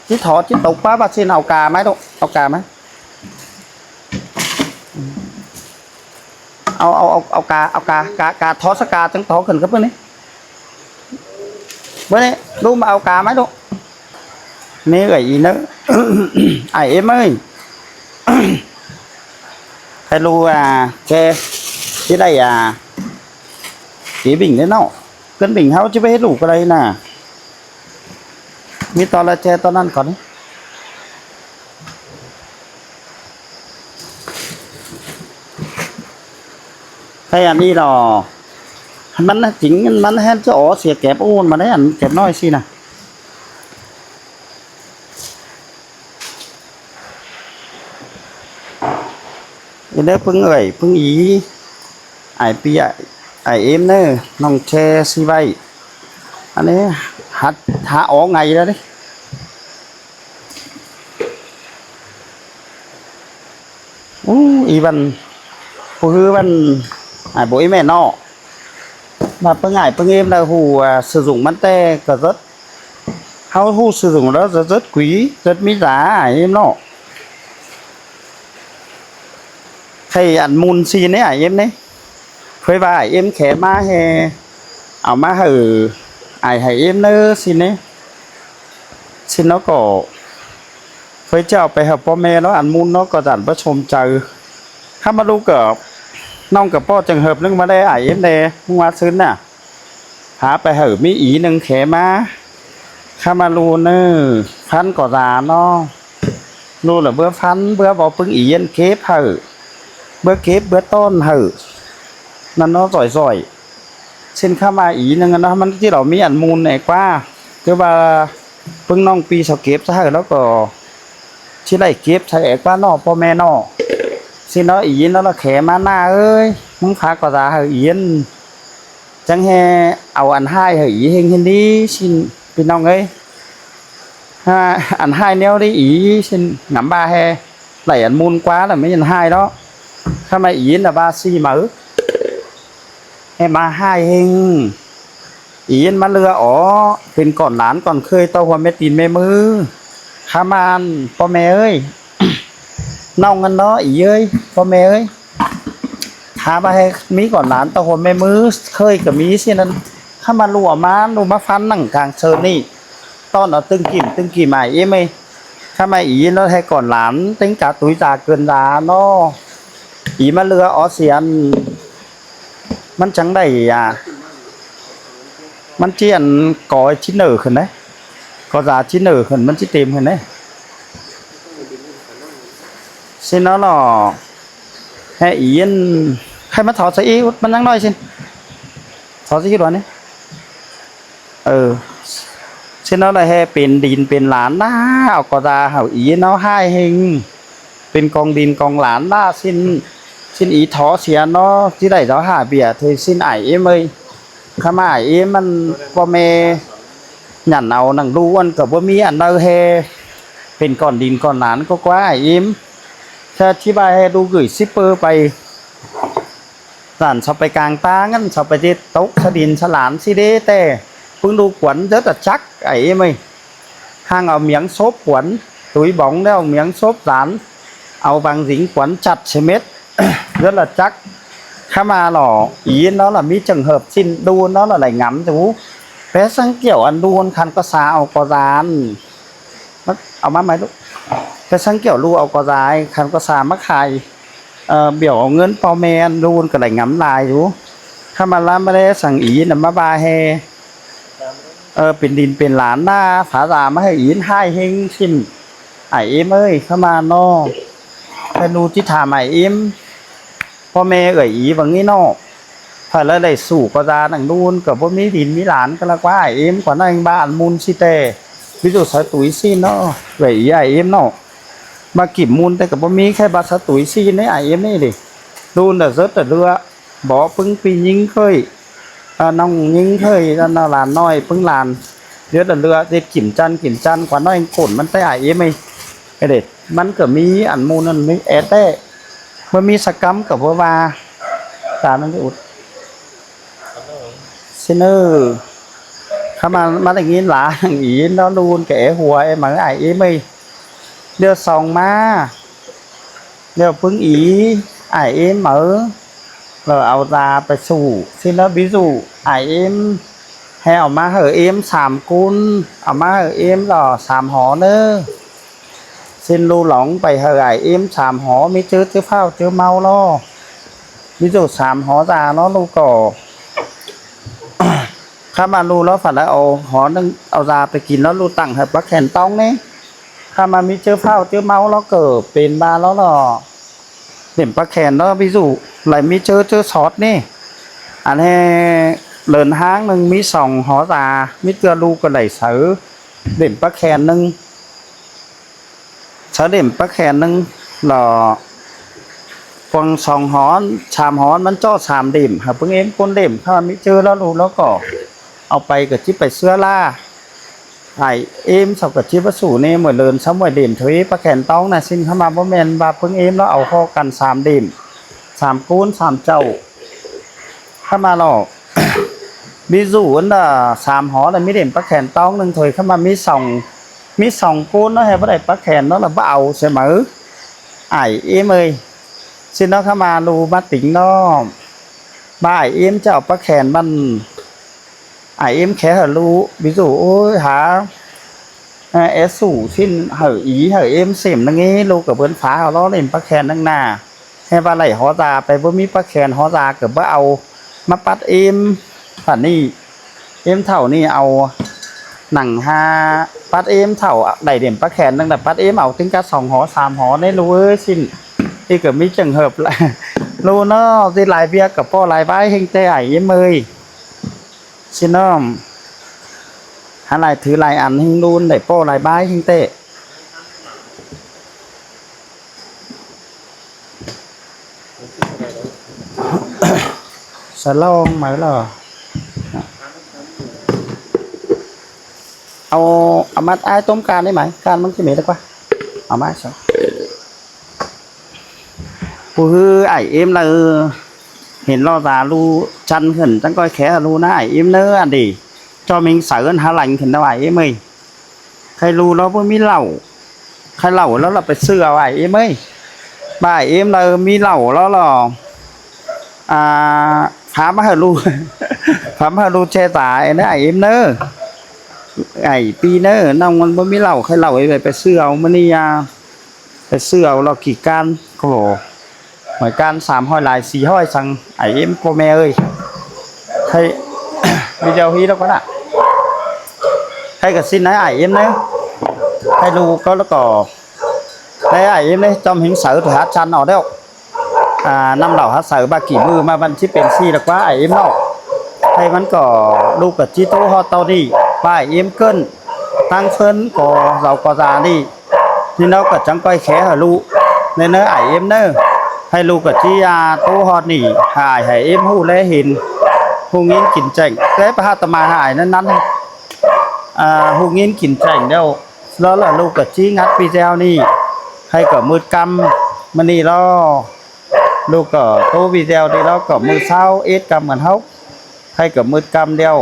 ຈິຖອດຈິຕົກປະບາດຊິນ ເອົາກາໄມລູກ ເອົາກາໄມ ເອົາ ເອົາ ເອົາ ເອົາກາ ເອົາກາ ກາ ກາ ຖອດສະກາຈັ່ງຖອດຂຶ້ນກັບເບິ່ງນີ້ ເບິ່ງນີ້ ລູກມາເອົາກາໄມລູກ ນີ້ເອື້ອຍອີເນີ ອ້າຍເອັມເອີຍ ໃຫ້ລູກ ອາ ແຈຊິໄດ້ ອາ ຊິບິງເດ້ເນາະ ເກີນບິງເຮົາຈະໄປເຮັດລູກກໍໄດ້ນະ ມີຕອນລະແຈຕອນນັ້ນກ່ອນ ໃຫ້ອັນນີ້ດອກ ມັນຈິງ ມັນແຮງຈະອອກເສຍແກບໂອນມາໄດ້ ອັນແກບນ້ອຍຊີ້ນະ. ເດີ ເພິ່ງເອີຍ ເພິ່ງອີ ອ້າຍປີ ອ້າຍເອັມເດີ ນ້ອງແຊຊີໄວ້ ອັນນີ້ ຫັດຫາອອກໄງແລ້ວເດ້. ໂອ້ ອີວັນ ຜູ້ຮືວັນ ອ້າຍບໍ່ອີແມ່ເນາະ ມາເບິ່ງອ້າຍເບິ່ງເອັມແລ້ວ ຮູ້ວ່າຊື່ສູງມັນແຕ່ກະເສີດ ເຮົາຮູ້ຊື່ສູງແລ້ວ ເສີດກຸຍ ເສີດມີຕາ ອ້າຍເອັມເນາະ. ໃຫ້ອັນມູນຊີ້ເນ ອ້າຍເອັມເນ ເຄີຍວ່າອ້າຍເອັມແຂມາແຮ່ ເອົາມາໃຫ້ອ້າຍໃຫ້ເອັມເນີຊີ້ເນ ຊີ້ເນາະ ກໍເຄີຍຈະເອົາໄປໃຫ້ພໍ່ແມ່ເນາະ ອັນມູນເນາະ ກໍຈະບໍ່ສົມໃຈ. ຄຳມາລູກກໍ ນ້ອງກໍປ້ອຈັ່ງເຫີບໜຶ່ງມາແດ່ ອ້າຍເອັມແດ່ ມື້ວານຊືນນະ ພາໄປໃຫ້ມີອີໜຶ່ງແຂມາ ຄຳມາລູເນີ ພັນກໍຕາເນາະ ລູລະເບືອພັນ ເບືອບໍ່ປຶງອີອັນເກັບໃຫ້ ເບືອເກັບເບືອຕ້ອນໃຫ້ ນັ້ນເນາະ ຈ່ອຍໆ ເຊັ່ນຄຳວ່າອີໜຶ່ງນະ ມັນຊິເອົາມີອັນມູນແອກວ່າ ຄືວ່າປຶງນ້ອງປີເຂົາເກັບໃສ່ໃຫ້ ແລ້ວກໍຊິໄດ້ເກັບໃສ່ແອກວ່າເນາະ ພໍ່ແມ່ເນາະ ຊິເນາະ ອີນເນາະ ລະແຂມາໜ້າເອີຍ ມຶງພາກໍຕາໃຫ້ອີນ ຈັ່ງແຮ່ເອົາອັນຮ້າຍໃຫ້ອີເຮັງເຫັນດີຊິ ພີ່ນ້ອງເອີຍ ຫາອັນຮ້າຍແນວໃດອີຊິ ງາມບາແຮ່ ໄຫຼອັນມູນກວ່າລະແມ່ນອັນຮ້າຍເນາະ ຄຳວ່າອີນລະບາຊີເໝີ ແຮ່ມາຮ້າຍເຮັງ ອີນມາເຫຼືອອໍ ເປັນກ່ອນຫຼານກ່ອນເຄີຍ ຕໍ່ຫົວແມ່ຕີນແມ່ມື ຄຳວ່າ ພໍ່ແມ່ເອີຍ ນ້ອງຫັ້ນເນາະ ອີເອີຍ ພໍ່ແມ່ເອີຍ ຫາມາໃຫ້ມີກ່ອນຫຼານ ຕາຫົວແມ່ມືເຄີຍກໍມີຊີ້ນັ້ນ ຄຳມາລູເອົາມາ ລູມາຟັນໜັງກາງເຊີນນີ້ ຕ້ອນເອົາຕຶງກິມ ຕຶງກິມ ອ້າຍເອັມເອີຍ ຄຳມາອີເນາະ ໃຫ້ກ່ອນຫຼານ ເຕັງກາຕຸຍຕາເກີນດາເນາະ ອີມາເຫຼືອອໍ ສຽນ ມັນຈັ່ງໄດ້ອາ ມັນຈະອັນ ກໍຈິນເນີຂຶ້ນເດ້ ກໍຈາຈິນເນີຂຶ້ນ ມັນຊິເຕັມຂຶ້ນເດ້ ຊິເນາະ ແຮ່ອີນ ໃຫ້ມາຖອດໃສ່ອີກ ມັນຍັງໜ້ອຍຊິ ຖອດໃສ່ອີກດວນນີ້ ເອີ ຊິເນາະ ແຮ່ເປັນດິນເປັນຫຼານນາ ເອົາກໍຈາເຮົາອີນເອົາຮ້າຍເຮັງ ເປັນກອງດິນກອງຫຼານລະ ຊິນ ຊິນອີທໍເສຍເນາະ ຊິໄດ້ເຈົ້າຫາເບຍເທີຊິນອ້າຍເອັມເອີຍ ຄຳອ້າຍເອັມມັນພໍ່ແມ່ຫຍັນເອົາໜັງດູອັນກໍບໍ່ມີອັນໃດແຮ່ ເປັນກ້ອນດິນກ້ອນຫຼານກໍກວ່າອ້າຍເອັມ ແຕ່ທີ່ວ່າແຮ່ດູກຶຍຊິເປີໄປ ຫຼານເຂົາໄປກາງປ່າ ເງິນເຂົາໄປເດັດຕົກສະດິນສະຫຼານຊິເດ ແຕ່ເພິ່ງດູກວນເດີຕະຈັກອ້າຍເອັມເອີຍ ຫ່າງເອົາມຽງສົບກວນ ຕຸຍບອງແລ້ວມຽງສົບຫຼານ ເອົາບັງສິງກວນຈັດສະເມັດ ເດືອນລະຈັກ ຄຳມາຫຼໍ ອີນເນາະ ລະມີຈັ່ງເຫີບຊິ້ນດູນເນາະ ລະໄຫຼງຳດູ ແປສັງກ່ຽວອັນດູນຄັນກໍສາເອົາກໍດານ ເອົາມາໃໝ່ລູກ ແປສັງກ່ຽວລູເອົາກໍດາຍ ຄັນກໍສາມາຂາຍ ເອີ ບຽວເອົາເງິນພໍ່ແມ່ລູນກໍໄດ້ງາມຫຼາຍຢູ່ ຄຳມາລາມາແລສັງອີນຳມາບາແຮ ເອີ ເປັນດິນເປັນຫຼານນາ ພາລາມາໃຫ້ອີນ ຮ້າຍເຮັງຊິ້ນ ອ້າຍເອັມເອີຍ ຄຳມາເນາະ ແຕ່ລູຊິຖາມອ້າຍເອັມ ພໍ່ແມ່ເອື້ອຍອີວ່ານີ້ເນາະ ໃຜລະໄດ້ສູ້ກໍດາໜັງດູນ ກໍບໍ່ມີດິນມີຫຼານ ກໍລະກວ່າອ້າຍເອັມ ກວ່ານັ້ນບ້ານມຸນຊິແຕ່ ວິໂຕສາຕຸຍຊິເນາະ ເອື້ອຍອີອ້າຍເອັມເນາະ ມາກິນມຸນແຕ່ກໍບໍ່ມີ ແຄ່ບາດສາຕຸຍຊິໃນອ້າຍເອັມນີ້ເດ ດູນດະເສີດດະເຫຼືອ ບໍ່ປຶງປີຍິງເຄີຍ ອາ ນ້ອງຍິງເຄີຍ ອັນນາ ຫຼານນ້ອຍປຶງຫຼານ ເດືອດເຫຼືອ ເດັດກິມຈັນ ກິມຈັນ ຂວັນນ້ອຍກົນມັນແຕ່ອ້າຍເອັມເອີຍ ເດ ມັນກໍມີອັນໝູ່ນັ້ນມີແອແຕ້ ເມື່ອມີສະກຳກໍບໍ່ວ່າ ຕາມັນໄດ້ອຸດ ຊິເນີ ຄຳມາ ມາໄດ້ຍິນຫຼານອີເນາະ ລູນກໍແອຫົວແອໝີອ້າຍເອັມເອີຍ ດຽວສ່ອງມາ ດຽວປຶງອີ ອ້າຍເອັມເອີຍ ລະເອົາຕາໄປສູ້ ຊິລະບິຊູ ອ້າຍເອັມ ແຮ່ເອົາມາໃຫ້ເອັມສາມກຸນ ເອົາມາໃຫ້ເອັມລະສາມຫໍເນີ ຊິນລູຫຼອງໄປໃຫ້ອ້າຍເອັມສາມຫໍ ມີເຈີ ເຈີຟ້າວ ເຈີເມົາລະ ມີໂຕສາມຫໍຕາເນາະ ລູກກໍ ຄຳວ່າລູລະຝັນລະເອົາຫໍໜຶ່ງ ເອົາຕາໄປກິນລະ ລູຕັ້ງໃຫ້ປາແຂນຕ້ອງນີ້ ຄຳວ່າມີເຈີຟ້າວ ເຈີເມົາລະ ເກີດເປັນບາລະລະ ເຫຼັ້ມປາແຂນເນາະ ບິຊູ ໄຫຼມີເຈີ ເຈີສອດນີ້ ອັນແຮ່ເລີນຫ້າງໜຶ່ງມີສອງຫໍຕາ ມີເທື່ອລູກກໍໄຫຼເສີເຫຼັ້ມປາແຂນໜຶ່ງ ສະເຫຼັ້ມປາແຂນໜຶ່ງ ລະ ພວກສອງຫໍ ສາມຫໍ ມັນເຈາະສາມເຫຼັ້ມ ໃຫ້ເບິ່ງເອງຄົນເຫຼັ້ມ ຖ້າມີເຈີແລ້ວ ລູກແລ້ວກໍເອົາໄປ ກໍຈິໄປເຊື້ອລາ ອ້າຍເອມ ເຂົາກໍຈິວ່າສູນີ້ ໝວຍເລີນ ຊຳໝວຍເຫຼັ້ມ ໂທເອ ປາແຂນຕ້ອງນະ ຊິນຄຳວ່າບໍ່ແມ່ນວ່າເບິ່ງເອມ ແລ້ວເອົາເຂົ້າກັນສາມເຫຼັ້ມ ສາມໂກນ ສາມເຈົ້າ ຄຳວ່າຫຼອກ ມີຢູ່ອັນດາສາມຫໍ ແລ້ວມີເຫຼັ້ມປາແຂນຕ້ອງໜຶ່ງ ໂທເອ ຄຳວ່າມີສອງ ມີສອງໂກນເນາະ ໃຫ້ບໍ່ໄດ້ປາແຂນເນາະ ແລ້ວບໍ່ເອົາໃສ່ໝື ອ້າຍເອມເອີຍ ຊິເນາະ ຄຳວ່າລູມາຕິງເນາະ ບາຍເອມຈະເອົາປາແຂນມັນ ອ້າຍເອມແຄໃຫ້ລູ ບິຊູ ໂອ້ຍ ຫາ ເອີ ເອສ ສູຊິນໃຫ້ອີ ໃຫ້ເອມເສັມນະເງ ລູກກໍເບິ່ນຟ້າເອົາລໍ້ເຫຼັ້ມປາແຂນໜຶ່ງໜ້າ ແຮ່ວ່າໄຫຼຫໍຕາໄປ ບໍ່ມີປາແຂນຫໍຕາກໍບໍ່ເອົາ ມາປັດເອມ ປານນີ້ ເອມເຖົ້ານີ້ເອົາໜັງຫາ ປັດເອມເຖົ້າໄດ້ເຫຼັ້ມປາແຂນໜຶ່ງ ແລ້ວປັດເອມເອົາຕຶງກັດສອງຫໍ ສາມຫໍ ໃນລູເອີຍ ຊິນ ອີກກໍມີຈັ່ງເຫີບ ລູເນາະ ຊິຫຼາຍວຽກກໍພໍຫຼາຍວາຍ ເຮັງແຕ່ອ້າຍເອມເອີຍ ຊິນ້ອມ ຫາຫຼາຍຖືຫຼາຍອັນ ເຮັງລູນໄດ້ພໍຫຼາຍວາຍ ເຮັງແຕ່ ສະຫຼອງມາແລ້ວ ເອົາ ເອົາມາ ອ້າຍຕົ້ມການໄດ້ໄໝ? ການມັນຊິເໝັນກວ່າ ເອົາມາຊະ ຜູ້ຮືອ້າຍເອມລະ ເຫັນລໍ້ຕາລູຈັ່ນຂຶ້ນ ຈັ່ງກ້ອຍແຄລູນະອ້າຍເອມເນີ ອັນດີ ຈອມເຮັງເສີນຫາຫຼັງຂຶ້ນນະອ້າຍເອມເອີຍ. ໄຄລູລາວບໍ່ມີເຫຼົ້າ ໄຄເຫຼົ້າລາວລະໄປຊື້ເອົາອ້າຍເອມເອີຍ ບາຍເອມລາວມີເຫຼົ້າລາວລະ ອ່າ ພາມາໃຫ້ລູ ພາມາໃຫ້ລູແຈຕາໄອ້ເນີ ອ້າຍເອມເນີ ອ້າຍປີເນີ ນ້ອງມັນບໍ່ມີເຫຼົ້າ ໄຄເຫຼົ້າໄປ ໄປຊື້ເອົາມື້ນີ້ ຢ່າ ໄປຊື້ເອົາລາວຂີ້ການ ໂອ້ ໝວຍການສາມຮ້ອຍຫຼາຍ ສີ່ຮ້ອຍ ສັງ ອ້າຍເອມ ພໍ່ແມ່ເອີຍ ໃຫ້ ວິດີໂອຮີດອກກ່ອນນະ ໃຫ້ກະຊິນໃຫ້ອ້າຍເອມເນີ ໃຫ້ລູກກໍ ແລ້ວກໍ ໃຫ້ອ້າຍເອມເນີ ຈອມເຮັງເສີນຫາຈັນເອົາແລ້ວ ອ່າ ນຳເຫຼົ້າຫາເສີບາກີມືມາ ມັນຊິເປັນສີ່ລະກວ່າອ້າຍເອມເນາະ ໃຫ້ມັນກໍ ລູກກໍຈິໂຕຮອດເຕົ້ານີ້ ວ່າອ້າຍເອມເກີ້ນ ທາງເພິ່ນກໍເຮົາກໍຈານີ້ ນີ້ເນາະ ກໍຈັ່ງກ້ອຍແຄໃຫ້ລູກແນ່ເນີ ອ້າຍເອມເນີ ໃຫ້ລູກກໍຈິ ອ່າ ໂຕຮອດນີ້ ໃຫ້ອ້າຍໃຫ້ເອມຮູ້ແລເຫັນ ຮູ້ຍິນກິນແຈ້ງ ແຕ່ພະອາດຕະມາໃຫ້ອ້າຍນັ້ນ ອ່າ ຮູ້ຍິນກິນແຈ້ງແລ້ວ ແລ້ວລະລູກກໍຈິງັດວິດີໂອນີ້ ໃຫ້ກໍມືດກຳມື້ນີ້ລະ ລູກກໍໂຕວິດີໂອນີ້ລະ ກໍມື້ຊາວເອັດກຳກັນເຮົາ ໃຫ້ກໍມືດກຳແລ້ວ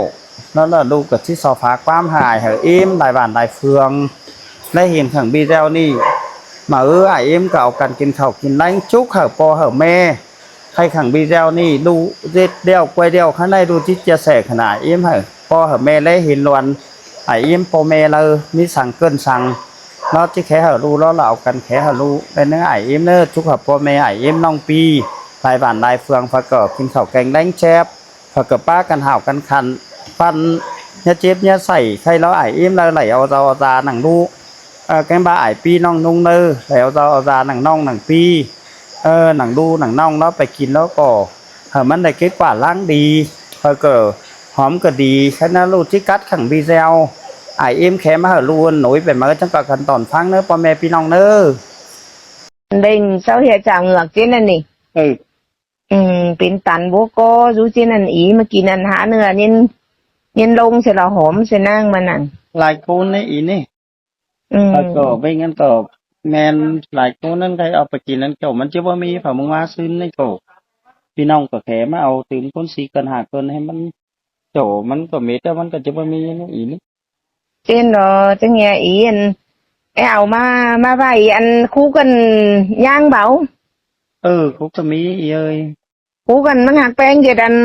ແລ້ວລະລູກກໍຊິຊອກຝາກຄວາມໃຫ້ອ້າຍໃຫ້ເອມ ຫຼາຍບ້ານຫຼາຍເຟືອງ ໄດ້ເຫັນເຖິງວິດີໂອນີ້ ມາເອີ ອ້າຍເອມກໍເອົາກັນກິນເຂົ້າກິນແລງ ຈຸກໃຫ້ພໍ່ໃຫ້ແມ່ ໃຫ້ຂັງວິດີໂອນີ້ ລູກເຮັດແລ້ວກ່ວຍແລ້ວ ຂ້າງໃນລູກຈິດຈະແຊຂະໜາດເອມໃຫ້ພໍ່ໃຫ້ແມ່ ແລເຫັນລວນ ອ້າຍເອມ ພໍ່ແມ່ລາວມີສັງເກີ້ນສັງ ລາວຈິແຄໃຫ້ລູກ ລາວລະເອົາກັນແຄໃຫ້ລູກ ແລເນີ ອ້າຍເອມເນີ ຈຸກໃຫ້ພໍ່ແມ່ ອ້າຍເອມ ນ້ອງປີ ຫຼາຍບ້ານຫຼາຍເຟືອງ ພາກໍກິນເຂົ້າແກງແລງແຊບ ພາກໍປາກັນຫາວກັນຂັນ ປັນ ຍາເຈັບຍາໄຂ້ ໃຫ້ລາວ ອ້າຍເອມລາວໄຫຼເອົາເຈົ້າເອົາຕາໜັງລູກ ເອີ ແກງບາອ້າຍປີ ນ້ອງນຸ່ງເນີ ໄຫຼເອົາເຈົ້າເອົາຕາໜັງນ້ອງໜັງປີ ເອີ ໜັງລູກໜັງນ້ອງລາວໄປກິນ ແລ້ວກໍ ເອີ ໃຫ້ມັນໄດ້ເກັບກວາດລ້າງດີ ເອີ ກໍຫອມກໍດີ ຄັນນະລູກຈິກັດຂັງບີແຊວ ອ້າຍເອມແຄມາໃຫ້ລູກໜຸຍໄປເໝີ ຈັ່ງກໍກັນຕອນຟັງເນີ ພໍ່ແມ່ພີ່ນ້ອງເນີ. ເບັງເຊົາເຮຍຈາເງືອກເຈນັ້ນນີ້ ເອີ ອືມ ເປັນຕັນບໍ່ກໍຢູ່ເຈນັ້ນອີ ມາກິນອັນຫາເນື້ອເຢັນ ເຢັນລົງໃສ່ລະຫອມໃສ່ນາງມານັ້ນ ຫຼາຍຄົນໃນອີນີ້. ອືມ ແລ້ວກໍເປັນຫຍັງກໍແມ່ນຫຼາຍຄົນນັ້ນ ໃຜເອົາໄປກິນນັ້ນ ເຈົ້າ ມັນຈະບໍ່ມີ ເຂົາມາຊື້ໃນໂຕ ພີ່ນ້ອງກໍແຄ່ມາເອົາຕື່ມຄົນສີ່ຄົນຫ້າຄົນໃຫ້ມັນ ເຈົ້າ ມັນກໍເມັດແລ້ວ ມັນກໍຈະບໍ່ມີອີນີ້ ເປັນດອກ ຈັ່ງເຫຍອີອັນ ແອເອົາມາ ມາໄວ້ອັນຄູກັນຍ່າງເບົາ ເອີ ຄູກໍມີອີເອີຍ. ຄູກັນມັນຮັກແພງເຮັດອັນ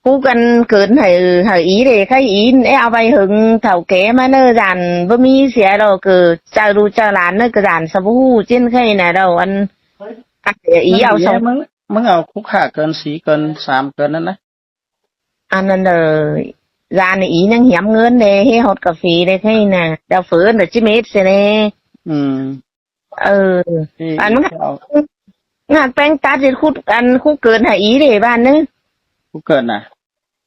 ຄູກັນເກີນໃຫ້ ໃຫ້ອີເດ້ ໃຄອີແອເອົາໄວ້ເຫິງເຖົ້າແກ່ມາເນີ ຢ້ານບໍ່ມີເສຍດອກ ເກີດເຈົ້າລູກເຈົ້າຫຼານເນີ ກະຢ້ານສະບໍ່ຮູ້ຈິນໃຄນະດອກ ອັນ ອີເອົາສອງ ມຶງ ມຶງເອົາຄຸກຫ້າເກີນ ສີ່ເກີນ ສາມເກີນນັ້ນນະ ອັນນັ້ນເດີ ຢ້ານອີຍັງຫຽມເງິນເດ້ ເຮຮອດກາເຟເດ້ໃຄນະ ດາວເຟີນເດີຈິເມັດເສຍແດ່ ອືມ. ເອີ ອັນມັນງານແປງຕັດເຮັດຄຸດ ອັນຄຸເກີນໃຫ້ອີເດ້ບ້ານເນີ ຄຸເກີນນະ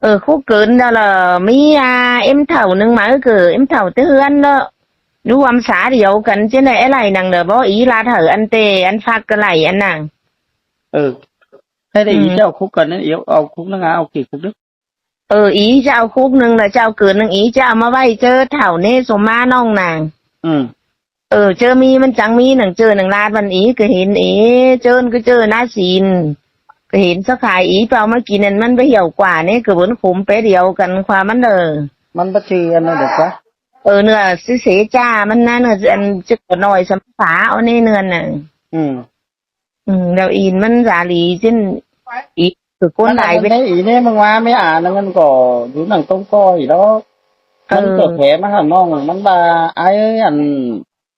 ເອີ ຄຸເກີນແລ້ວລະມີອາເອັມເຖົ້າໜຶ່ງມາ ເອີ ເກີເອັມເຖົ້າແຕ່ເຮືອນເນາະ ຢູ່ອຳສາດຽວກັນ ຈັ່ງໃດໄອ້ໄຫຼນາງເດີບໍ່ ອີລາດໃຫ້ອັນແຕ່ອັນຟັກກະໄຫຼອັນນາງ ເອີ ໃຫ້ໄດ້ອີ ອືມ ເຈົ້າຄຸກກັນນັ້ນ ເອົາ ເອົາຄຸກນະງາ ເອົາກີ່ຄຸກເດີ. ເອີ ອີຈະເອົາຄຸກໜຶ່ງ ແລ້ວຈະເອົາເກີນໜຶ່ງ ອີຈະເອົາມາໄວ້ເຈີເຖົ້າເນ ສົມມານ້ອງນາງ. ອືມ ເອີ ເຈີມີມັນຈັ່ງມີໜັງເຈີໜັງລາດ ວັນອີກະເຫັນເອ ເຈີນກະເຈີນາຊີນ ກະເຫັນສະຂາຍອີ ເອົາມາກິນນັ້ນ ມັນໄປຫ່ຽວກວ່າເນ ກະເບິ່ນຂົມແປດຽວກັນ ຄວາມມັນເດີ ມັນບໍ່ຈື່ອັນນັ້ນດອກວະ. ເອີ ເນື້ອຊິເສຈ້າມັນນະ ເນື້ອອັນຈະກະນ້ອຍສຳພາເອົາເນ ເນື້ອນະ. ອືມ ອືມ ແລ້ວອີນມັນສາຫຼີຊິນ ອີຄືຄົນຫຼາຍເວຍ ອີເດ້ ມຶງວ່າແມ່ອານະ ມັນກໍຢູ່ໜັງຕົ້ມກ້ອຍດອກ. ເອີ ມັນກໍແຖມມາຫານ້ອງ ມັນວ່າ ອ້າຍເອີຍ ອັນ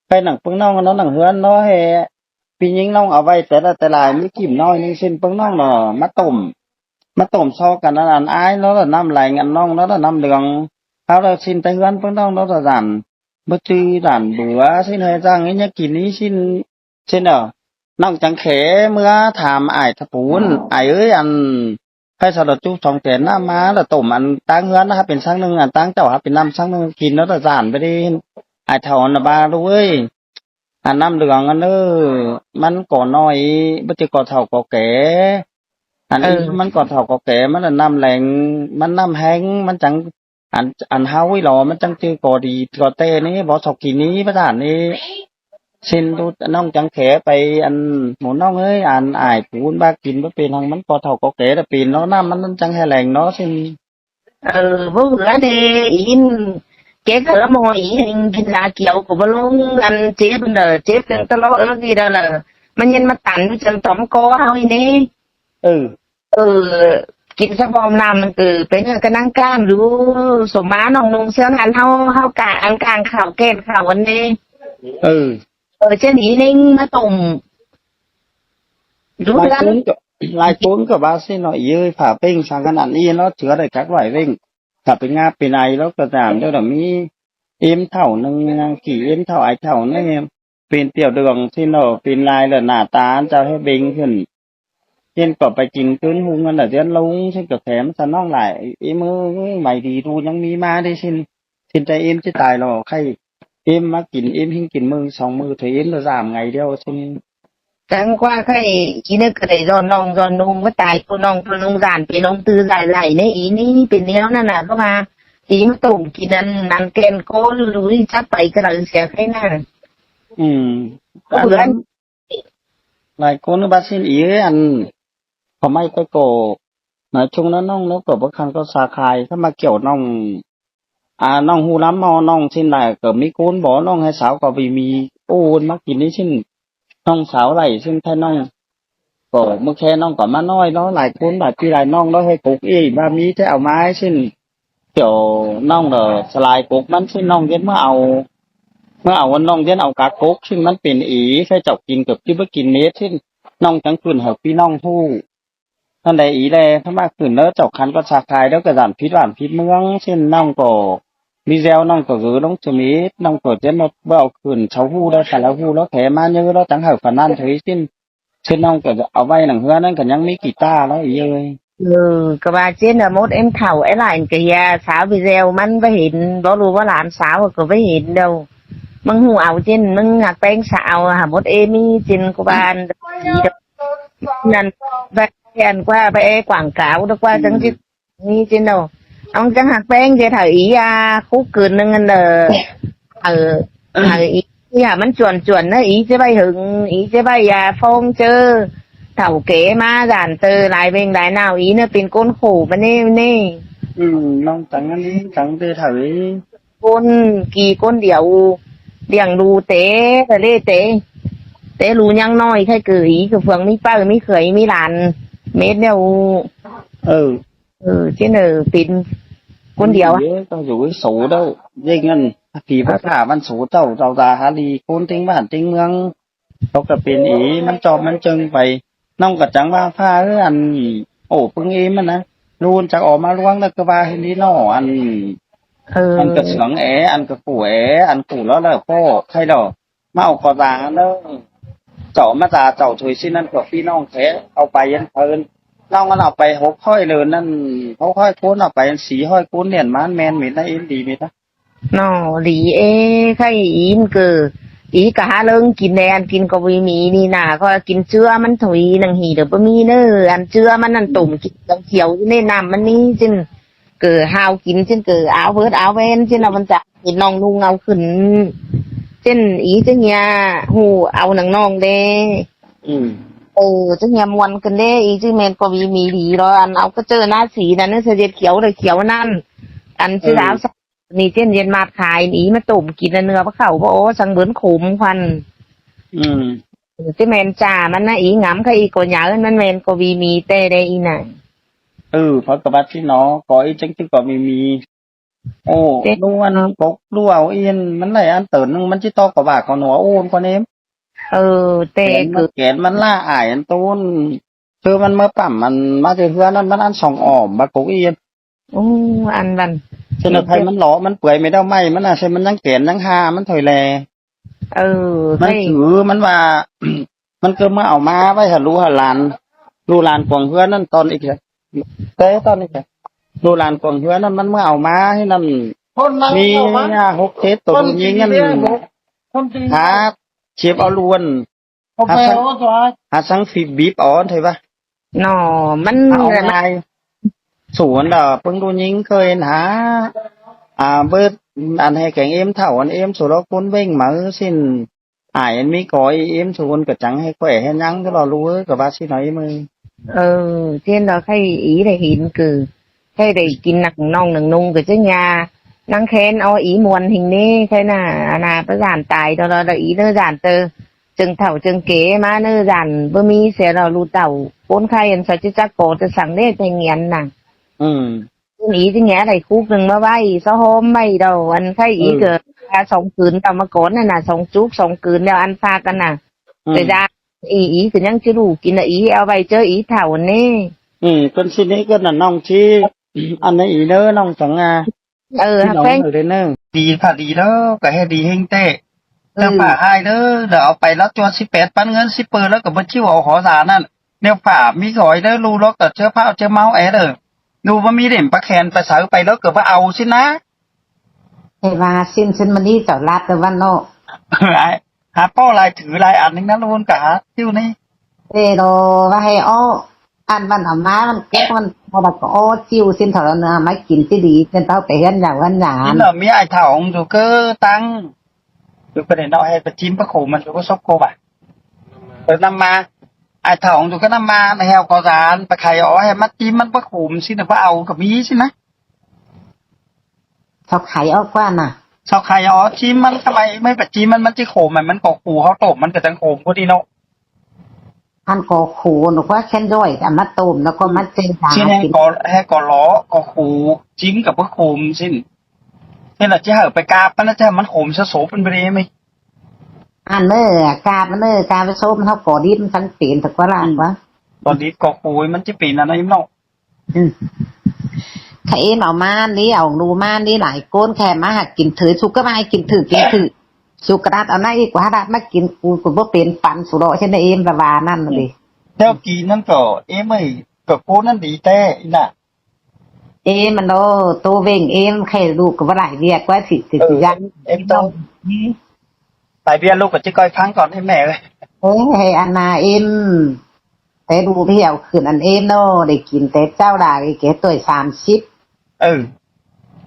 ໄປໜັງປຶ້ງນ້ອງເນາະ ໜັງເຮືອນເນາະ ໃຫ້ພີ່ຍິງນ້ອງເອົາໄວ້ແຕ່ລະແຕ່ຫຼາຍ ມີກິ້ມນ້ອຍໜຶ່ງ ຊິນປຶ້ງນ້ອງເນາະ ມາຕົ້ມ ມາຕົ້ມຊອກກັນ ອັນ ອັນອ້າຍເນາະ ລະນ້ຳແຫຼງ ອັນນ້ອງເນາະ ລະນ້ຳເຫຼືອງ ເອົາລະຊິນແຕ່ເຮືອນປຶ້ງນ້ອງເນາະ ລະດານ ບໍ່ຈື່ດານເບືອ ຊິນໃຫ້ຈ້າງ ໃຫ້ຍາກກິນນີ້ຊິນ ເຊັ່ນດຽວ ນ້ອງຈັງແຂເມືອຖາມອ້າຍຖະປູນ ອ້າຍເອີຍ ອັນ ໃຜສະລະຈຸບສອງແສນນ້ຳມາ ລະຕົ້ມອັນຕາງເຮືອນນະ ເປັນຊັງໜຶ່ງ ອັນຕາງເຈົ້າຫາເປັນນ້ຳຊັງໜຶ່ງ ກິນເນາະ ຕາສານໄປເດ້. ອ້າຍເຖົ້ານະບາລູກເອີຍ ອັນນ້ຳເຫຼືອງອັນເອີ ມັນກໍນ້ອຍ ບໍ່ຈະກໍເຖົ້າກໍແກ່ ອັນ ເອີ ມັນກໍເຖົ້າກໍແກ່ ມັນນ້ຳແຫຼງ ມັນນ້ຳແຮງ ມັນຈັ່ງ ອັນ ອັນເຮົາອີຫຼໍ ມັນຈັ່ງຈື່ກໍດີກໍແຕ່ນີ້ ບໍ່ຊອກກິນນີ້ ປະທານນີ້ ຊິນດູນ້ອງຈັງແຂໄປ ອັນ ໝູນ້ອງເອີຍ ອັນອ້າຍປູນບາກກິນບໍ່ເປັນ ມັນກໍເຖົ້າກໍແກ່ລະເປັນເນາະ ນ້ຳມັນຈັ່ງແຮງແຫຼງເນາະ ຊິນ. ເອີ ບໍ່ເບືອເດ ອີນ ແກກະລະໝໍອີນ ກິນຢາກຽວກໍບໍ່ລົງ ອັນເຈັບເດີ ເຈັບເຖິງຕະຫຼອດເລີຍເດີ ມັນຍັງມາຕັນຢູ່ຈັ່ງຕອມກໍເຮົາອີນີ້. ເອີ ເອີ ກິນສະບອມນ້ຳມັນເກີດເປັນກະໜັງກ້າງຢູ່ ສົມມານ້ອງນຸ່ງເຊື່ອງຫັ້ນ ເຮົາ ເຮົາກາງ ອັນກາງເຂົ້າແກ່ນເຂົ້າອັນນີ້. ເອີ ເອີ ຈະໜີໜຶ່ງມາຕົ້ມດູ ຫຼາຍຄົນກໍ ຫຼາຍຄົນກໍວ່າຊີ້ເນາະ ອີເອີຍ ຜ້າເປ້ງສັງອັນນັ້ນອີເນາະ ເທື່ອໄດ້ກັກໄວ້ເວັ້ງ ຖ້າເປັນງາເປັນໄອລະກໍຕາມ ແລ້ວລະມີເອັມເຖົ້າໜຶ່ງ ກີ່ເອັມເຖົ້າ ໄອເຖົ້າໜຶ່ງ ເປັນປ່ຽວເດືອງຊີ້ເນາະ ເປັນລາຍລະໜ້າຕາເຈົ້າໃຫ້ເບັງຂຶ້ນ. ເຫັນກໍໄປກິນຄືນຮຸງຫັ້ນນະ ເດືອນລຸງ ຊິນກໍແຖມສະນ້ອງຫຼາຍ ເອັມເອີຍ ໄວດີດູຍັງມີມາເດ້ຊິນ ຊິນແຕ່ເອັມຊິຕາຍລະ ໃຄເອັມມາກິນ ເອັມຫິງກິນມື້ສອງມື້ເທື່ອ ເອັມລະສາມໄງດຽວຊິນ. ຈັ່ງກວ່າໃຄອີເນີກະໄດ້ຍ້ອນນ້ອງຍ້ອນນຸ່ງມາຕາຍ ຜູ້ນ້ອງຜູ້ນຸ່ງດ້ານໄປລົງຕື້ຫຼາຍໆ ໃນອີນີ້ເປັນແນວນັ້ນນະ ເພາະວ່າອີມາຕົ້ມກິນອັນ ອັນແກ່ນກໍລຸຍຈັບໄປກະໄດ້ເສຍໃຄນະ. ອືມ ອັນ ຫຼາຍຄົນບາດຊິນອີ ອັນ ເຂົາໄມ້ໄປກໍ ນາຍຊົງນະນ້ອງເນາະ ກໍບໍ່ຄັນກໍສາຂາຍ ຖ້າມາກ່ຽວນ້ອງ ອາ ນ້ອງຮູ້ລຳເອົາ ນ້ອງຊິນຫຼາຍກໍມີໂກນບໍ່ ນ້ອງໃຫ້ສາວກໍບໍ່ມີ ໂອ້ນ ມາກິນນີ້ຊິນ ນ້ອງສາວໄຫຼຊິນ ແທ້ນ້ອງ ກໍມື້ແຄ່ນ້ອງກໍມານ້ອຍເນາະ ຫຼາຍຄົນຫຼາຍພີ່ຫຼາຍນ້ອງເນາະ ໃຫ້ກົກອີກ ວ່າມີແຕ່ເອົາມາໃຫ້ຊິນ ດຽວນ້ອງດອກສະຫຼາຍກົກມັນຊິນ້ອງເຮັດເມື່ອເອົາ ເມື່ອເອົານ້ອງເຮັດເອົາກາກົກ ຊິມັນເປັນເອ ໃຫ້ເຈົ້າກິນເກືອບທີ່ບໍ່ກິນເມັດຊິ ນ້ອງຈັ່ງຂຶ້ນໃຫ້ພີ່ນ້ອງຮູ້ ອັນໃດອີແລ ຖ້າມາຂຶ້ນເດີ ເຈົ້າຄັນກໍສາຂາຍເດີ ກະຢ້ານຜິດບ້ານຜິດເມືອງ ຊິນ້ອງກໍມີແວວ ນ້ອງກໍເຫີລົງຈະເມັດ ນ້ອງກໍຈະມາເວົ້າຂຶ້ນ ເຂົາຮູ້ແລ້ວ ຄັນລາວຮູ້ລາວແຖມາເຍີລາວຈັ່ງໃຫ້ປານນັ້ນເທີຊິ ເຊັ່ນນ້ອງກໍເອົາໄວ້ໜັງເຮືອນັ້ນກໍຍັງມີກີຕາເນາະ ອີເອີຍ. ເອີ ກໍວ່າເຊັ່ນວ່າໝົດເອັນເຖົ້າໄອ້ຫຼາຍກໍເຮຍສາວໄປແຊວມັນບໍ່ເຫັນ ບໍ່ຮູ້ວ່າຫຼານສາວກໍບໍ່ເຫັນດອກ ມຶງຮູ້ເອົາເຊັ່ນ ມຶງຮັກແປງສາວຫາໝົດເອມີເຊັ່ນກໍວ່າອັນ ນັ້ນ ແບບ ແທນກວ່າໄປແອກວາງກາວດອກວ່າ ອືມ ຈັ່ງຊິ ນີ້ຈິເນາະ ເອົາຈັ່ງຮັກແປງເດ ຖ້າອີຢາຄຸກຄືນໜຶ່ງຫັ້ນເດີ ເອີ ຖ້າອີຢາມັນຈວນໆ ນະ ອີຈະໄວ້ຫຶງ ອີຈະໄວ້ຢາຟ້ອງເຈີ ເຖົ້າແກ່ມາຢ້ານເຕີ ຫຼາຍເວັງຫຼາຍນາວ ອີນະ ເປັນກົ້ນໂຂມາແນ່ໆ. ອືມ ນ້ອງຕັງອັນນີ້ ຕັງເດ ຖ້າອີ ຄົນກີ່ຄົນດຽວ ລ້ຽງດູແຕ່ ແຕ່ເລແຕ່ ແຕ່ລູຍັງນ້ອຍ ໃຜເກີອີ ຄືເຟືອງມີປ້າ ມີເຂີຍ ມີຫຼານ ເມັດແນວ ເອີ ເອີ ເຊັ່ນ ເອີ ເປັນຄົນດຽວ ເອີ ຕ້ອງຢູ່ໂສເດີ້ ເດ້ເງິນ ຜີພະຂ້າມັນໂສເຈົ້າ ເຈົ້າຕາຫາດີ ຄົນເຕັງບ້ານເຕັງເມືອງ ເຂົາກໍເປັນເອ ມັນຈອບມັນເຈິງໄປ ນ້ອງກໍຈັ່ງວ່າພາເອີ ອັນ ໂອ້ ປຶງເອມັນນະ ລູນຈັກອອກມາລວງ ແລ້ວກໍວ່າເຫັນດີເນາະ ອັນ ເອີ ອັນກະເສືອງແອ ອັນກະກູແອ ອັນກູລະລະພໍ້ ໃຄດອກ ມາເອົາກໍຕາງເດີ ເຈົ້າມາຕາເຈົ້າຖອຍຊິນັ້ນ ພວກພີ່ນ້ອງແທ້ ເອົາໄປອັນເພິ່ນ ນ້ອງມັນເອົາໄປຫົກຮ້ອຍເລີນນັ້ນ ຫົກຮ້ອຍຄົນ ເອົາໄປອັນສີ່ຮ້ອຍຄົນ ແມ່ນມັນແມ່ນເມັດນະ ເອັນດີເມັດນະ ໜໍ່ ຫຼີເອ ໃຄອີນເກີ ອີກະຫາເລີງກິນແດ່ ອັນກິນກໍບໍ່ມີນີ້ນາ ຂ້ອຍກິນເຈືອມັນທຸຍໜັງຫີເດີບໍ່ມີເນີ ອັນເຈືອມັນນັ້ນຕົ້ມກິນຂຽວຢູ່ໃນນ້ຳມັນນີ້ ຈຶ່ງເກີຫາວກິນ ຈຶ່ງເກີອາວເວີດອາວແວນ ຈຶ່ງເອົາມັນຈາກເຫັນນ້ອງນຸ່ງເອົາຂຶ້ນ ຈຶ່ງອີຈຶ່ງເຫຍຮູ້ເອົາໜັງນ້ອງແດ່ ອືມ ເອີ ຈຶ່ງເຫຍມ່ວນຂຶ້ນແດ່ ອີຈຶ່ງແມ່ນກໍມີມີດີລະ ອັນເອົາກະເຈີນາສີນັ້ນ ສະເດັດຂຽວເດີຂຽວນັ້ນ ອັນຊິລາວ ນີ້ເຊັ່ນເຢັນມາດຂາຍນີ້ ມາຕົ້ມກິນເນື້ອປາເຂົ້າບໍ່ ໂອ ສັງເບິ່ນຂົມຄວັນ ອືມ ຊິແມ່ນຈ້າມັນນະ ອີງາມກະອີກໍຫຍາ ມັນແມ່ນກໍວີມີແຕ່ໃດອີນະ ເອີ ເຂົາກະວ່າຊິເນາະ ກໍອີຈັ່ງຊິກໍມີມີ ໂອ ເອີ ນວນກົກຫຼວວອີນ ມັນໄດ້ອັນເຕີນໜຶ່ງ ມັນຊິຕໍ່ກະວ່າກໍໜວໂອນກວ່ານີ້ ເອີ ແຕ່ແກນມັນ ແກນມັນລະອາຍອັນໂຕນ ຄືມັນມາປ້ຳ ມັນມາແຕ່ເຮືອນັ້ນ ມັນອັນສອງອອມ ບັກກົກອີ່ ໂອ້ ອັນນັ້ນ ເຊັ່ນວ່າໄຂ່ມັນເລາະ ມັນເປື່ອຍ ແມ່ດອກໄມ້ມັນນະ ໃສ່ມັນຍັງແກນຍັງຫາ ມັນຖອຍແລ ເອີ ມັນຖື ມັນວ່າ ມັນຄືມາເອົາມາໄວ້ໃຫ້ລູກໃຫ້ຫຼານ ລູກຫຼານກວາງເຮືອນັ້ນຕອນອີກ ແຕ່ຕອນນີ້ ລູກຫຼານກວາງເຮືອນັ້ນ ມັນມາເອົາມາໃຫ້ນັ້ນ ມີຫ້າຫົກເຈັດໂຕ ຜູ້ຍິງນັ້ນ ຫາເກັບເອົາລວນ ເອົາໄປເອົາຕົວ ຫາສັງ ຫາສັງຟີບີບອ່ອນ ເຫັນບໍ່ ເນາະ ມັນ ເອົາງ່າຍ ສູນດອກ ເບິ່ງດູຍິງເຄີຍເຫັນຫາ ອ່າ ເບີດ ອັນໃຫ້ແກງເອັມເຖົ້າ ອັນເອັມສຸລະກຸນເວັງມາຊິນ ອາຍ ອັນມີກໍອີເອັມສູນກະຈັ່ງໃຫ້ແຂວະໃຫ້ຍັງຕະຫຼອດລູກເອີຍ ກະວ່າຊິໜ້ອຍມື ເອີ ເຊັ່ນດອກ ໃຄອີໄດ້ເຫັນຄື ໃຄໄດ້ກິນໜັງນ້ອງໜັງນຸ່ງກະຈັ່ງຍາ ນາງແຄນອໍ ອີມ່ວນເຮັງເນ ໃຄນະ ອານາປະສານຕາຍຕະຫຼອດ ອີເນີ ຢ້ານເຕີ ເຈີງເຖົ້າເຈີງແກ່ມາເນີ ຢ້ານບໍ່ມີເສຍເນາະ ລູກເຕົ້າ ຄົນໄຄອັນສັດຈະຈັກກໍຈະສັງເດ ແຕ່ງຽນນະ ອືມ ອີຊິແງໄດ້ຄຸກໜຶ່ງມາໄວ້ ຊະຫອມໄວ້ດອກ ອັນໄຄອີກະ ເອີ ສອງຄືນ ຕຳມາກ່ອນນັ້ນນະ ສອງຈຸກ ສອງຄືນ ແລ້ວອັນພາກັນນະ ອືມ ໄປດາ ອີ ອີກະຍັງຊິລູກກິນນະ ອີເອົາໄວ້ເຈີ ອີເຖົ້າແນ່ ອືມ ເພິ່ນຊິນີ້ກະນັ້ນ ນ້ອງຊິ ອັນນັ້ນອີເດີ ນ້ອງສັງອາ ເອີ ຮັກແພງ ດີພະດີເດີ ກະເຮັດດີເຮັງແທ້ ເອີ ເຈົ້າປ້າຮ້າຍເດີ ແລ້ວເອົາໄປລາວຕົວະສິບແປດ ປັນເງິນສິບເປີ ແລ້ວກະບໍ່ຈິ້ວເອົາຂໍສານັ້ນ ແນວຝາມີສອຍເດີ ລູກລາວກະເຊື້ອພ້າວເຊື້ອເມົາແອເດີ ລູກບໍ່ມີເຫຼັ້ມປາແຂນໄປໃສໄປ ແລ້ວກະບໍ່ເອົາຊິນະ ເອວ່າຊິນ ຊິນມະນີເຈົ້າລັດເດີວ່າເນາະ ຫາປ້ອຫຼາຍຖືຫຼາຍອັນໜຶ່ງນະ ລູກກະຫາຊິ້ວນີ້ ເອໂດ ວ່າໃຫ້ອໍ ອັນມັນເອົາມາ ມັນເກັບ ມັນບໍ່ໄດ້ກໍອໍ ຊິ້ວຊິນເທົ່ານັ້ນ ມາກິນຊິດີ ເປັນເຕົ້າໄປເຮືອນຢາກເຮືອນຢາ ກິນແລ້ວມີອ້າຍເຖົ້າຢູ່ເກີຕັ້ງ ຢູ່ປະເດັນເນາະ ໃຫ້ໄປຈິ້ມປາໂຂມ ມັນຢູ່ກໍສົບໂກບາ ເອີ ນຳມາ ອ້າຍເຖົ້າຢູ່ກໍນຳມາ ແລ້ວກໍສານ ປາໄຂ່ເອົາໃຫ້ມາຈິ້ມ ມັນປາໂຂມຊິນະ ບໍ່ເອົາກໍມີຊິນະ ເຂົາໄຂ່ອອກກວ່ານະ ເຂົາໄຂ່ອອກ ຈິ້ມມັນທຳໄມ ໄມ່ປະຈິ້ມມັນ ມັນຊິໂຂມ ມັນກໍຂູເຮົາຕົ້ມ ມັນກະຈັ່ງໂຂມກວ່ານີ້ເນາະ ອັນກໍຂູນະ ກວ່າແຄນຢອຍ ເອົາມາຕົ້ມ ແລ້ວກໍມາເຈດາ ຊິແຮ່ກໍ ແຮ່ກໍຫຼໍກໍຂູ ຈິ້ມກະບໍ່ໂຂມຊິນ ເຮັດລະຊິໃຫ້ໄປກາບມັນ ຈະໃຫ້ມັນໂຂມຊະໂສບ ເປັນໄປໄດ້ໄໝ ອັນເນີ ກາບມັນເນີ ກາບໄປໂຊບ ມັນເຮົາກໍດິບ ມັນຈັ່ງເປັນ ແຕ່ກວ່າລາກວ່າ ກໍດິບກໍຂູ ມັນຈະເປັນອັນນັ້ນເນາະ ອືມ ຂະເອມເອົາມານີ້ ເອົາໜູມານີ້ຫຼາຍກົ້ນ ແຄ່ມາຫາກິນຖື ສຸກກະມາໃຫ້ກິນຖື ກິນຖື ສຸກກະດັດເອົານະ ອີກວ່າດັດມາກິນ ກູກະບໍ່ເປັນປັນສຸເລາະ ເຊັ່ນເອມລະວ່ານັ້ນເດ ແລ້ວກີນັ້ນກໍ ເອມເອີຍ ກໍໂກນັ້ນດີແທ້ອີ່ນະ ເອມັນໂດ ໂຕເວັງເອມ ໃຄລູກກໍບໍ່ຫຼາຍວຽກ ວ່າຊິ ຊິ ເອີ ຊິຢ້ານ ເອມໂຕ ໄປເບຍລູກກໍຈະກ່ອຍຟັງກ່ອນໃຫ້ແມ່ເອີຍ ເອີ ໃຫ້ອັນນາເອມ ແຕ່ດູໄປເອົາຄືນອັນເອມເນາະ ໄດ້ກິນແຕ່ເຈົ້າດາ ໄອ້ແກ່ຕົວສາມສິບ ເອີ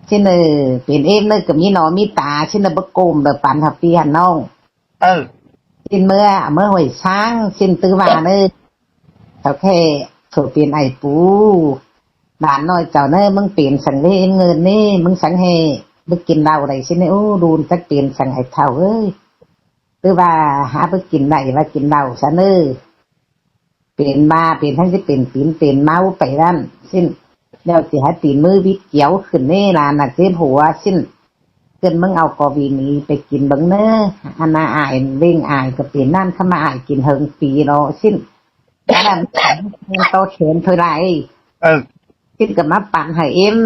ຊິເນີ ເປັນເອມເນີ ກໍມີໜໍມີຕາ ຊິເນີ ບໍ່ໂກມແບບປັນຫາພີ່ຫານ້ອງ ເອີ ຊິເມືອ ເມືອຫ້ວຍຊ້າງ ຊິນຕື່ວ່າເນີ ເຖົ້າແຂກ ເຂົາເປັນໄອ້ປູ ຫຼານນ້ອຍເຈົ້າເນີ ມຶງເປັນສັງເດ ເງິນນີ້ ມຶງສັງແຮ່ ບໍ່ກິນເຫຼົ້າໄດ້ຊິເນີ ໂອ້ ດູນຈັກເປັນສັງໄອ້ເຖົ້າເອີຍ ຄືວ່າຫາບໍ່ກິນໄດ້ວ່າກິນເຫຼົ້າຊະເນີ ເປັນບ້າ ເປັນທັງຊິເປັນປິ່ນເປັນເມົາໄປນັ້ນຊິ້ນ ແລ້ວຊິໃຫ້ຕີນມືວິດກຽວຂຶ້ນເນີ ຫຼານນະເຈັບຫົວຊິ້ນ ເກີນມຶງເອົາກໍວີມີໄປກິນເບິ່ງເນີ ອັນນາອາຍເວັງອາຍກໍເປັນນັ້ນ ຄຳວ່າອາຍກິນເຫິງປີເນາະຊິ້ນ ອັນນັ້ນຕໍ່ແຂນເທົ່າໃດ ເອີ ຊິ້ນກໍມາປັນໃຫ້ເອັມ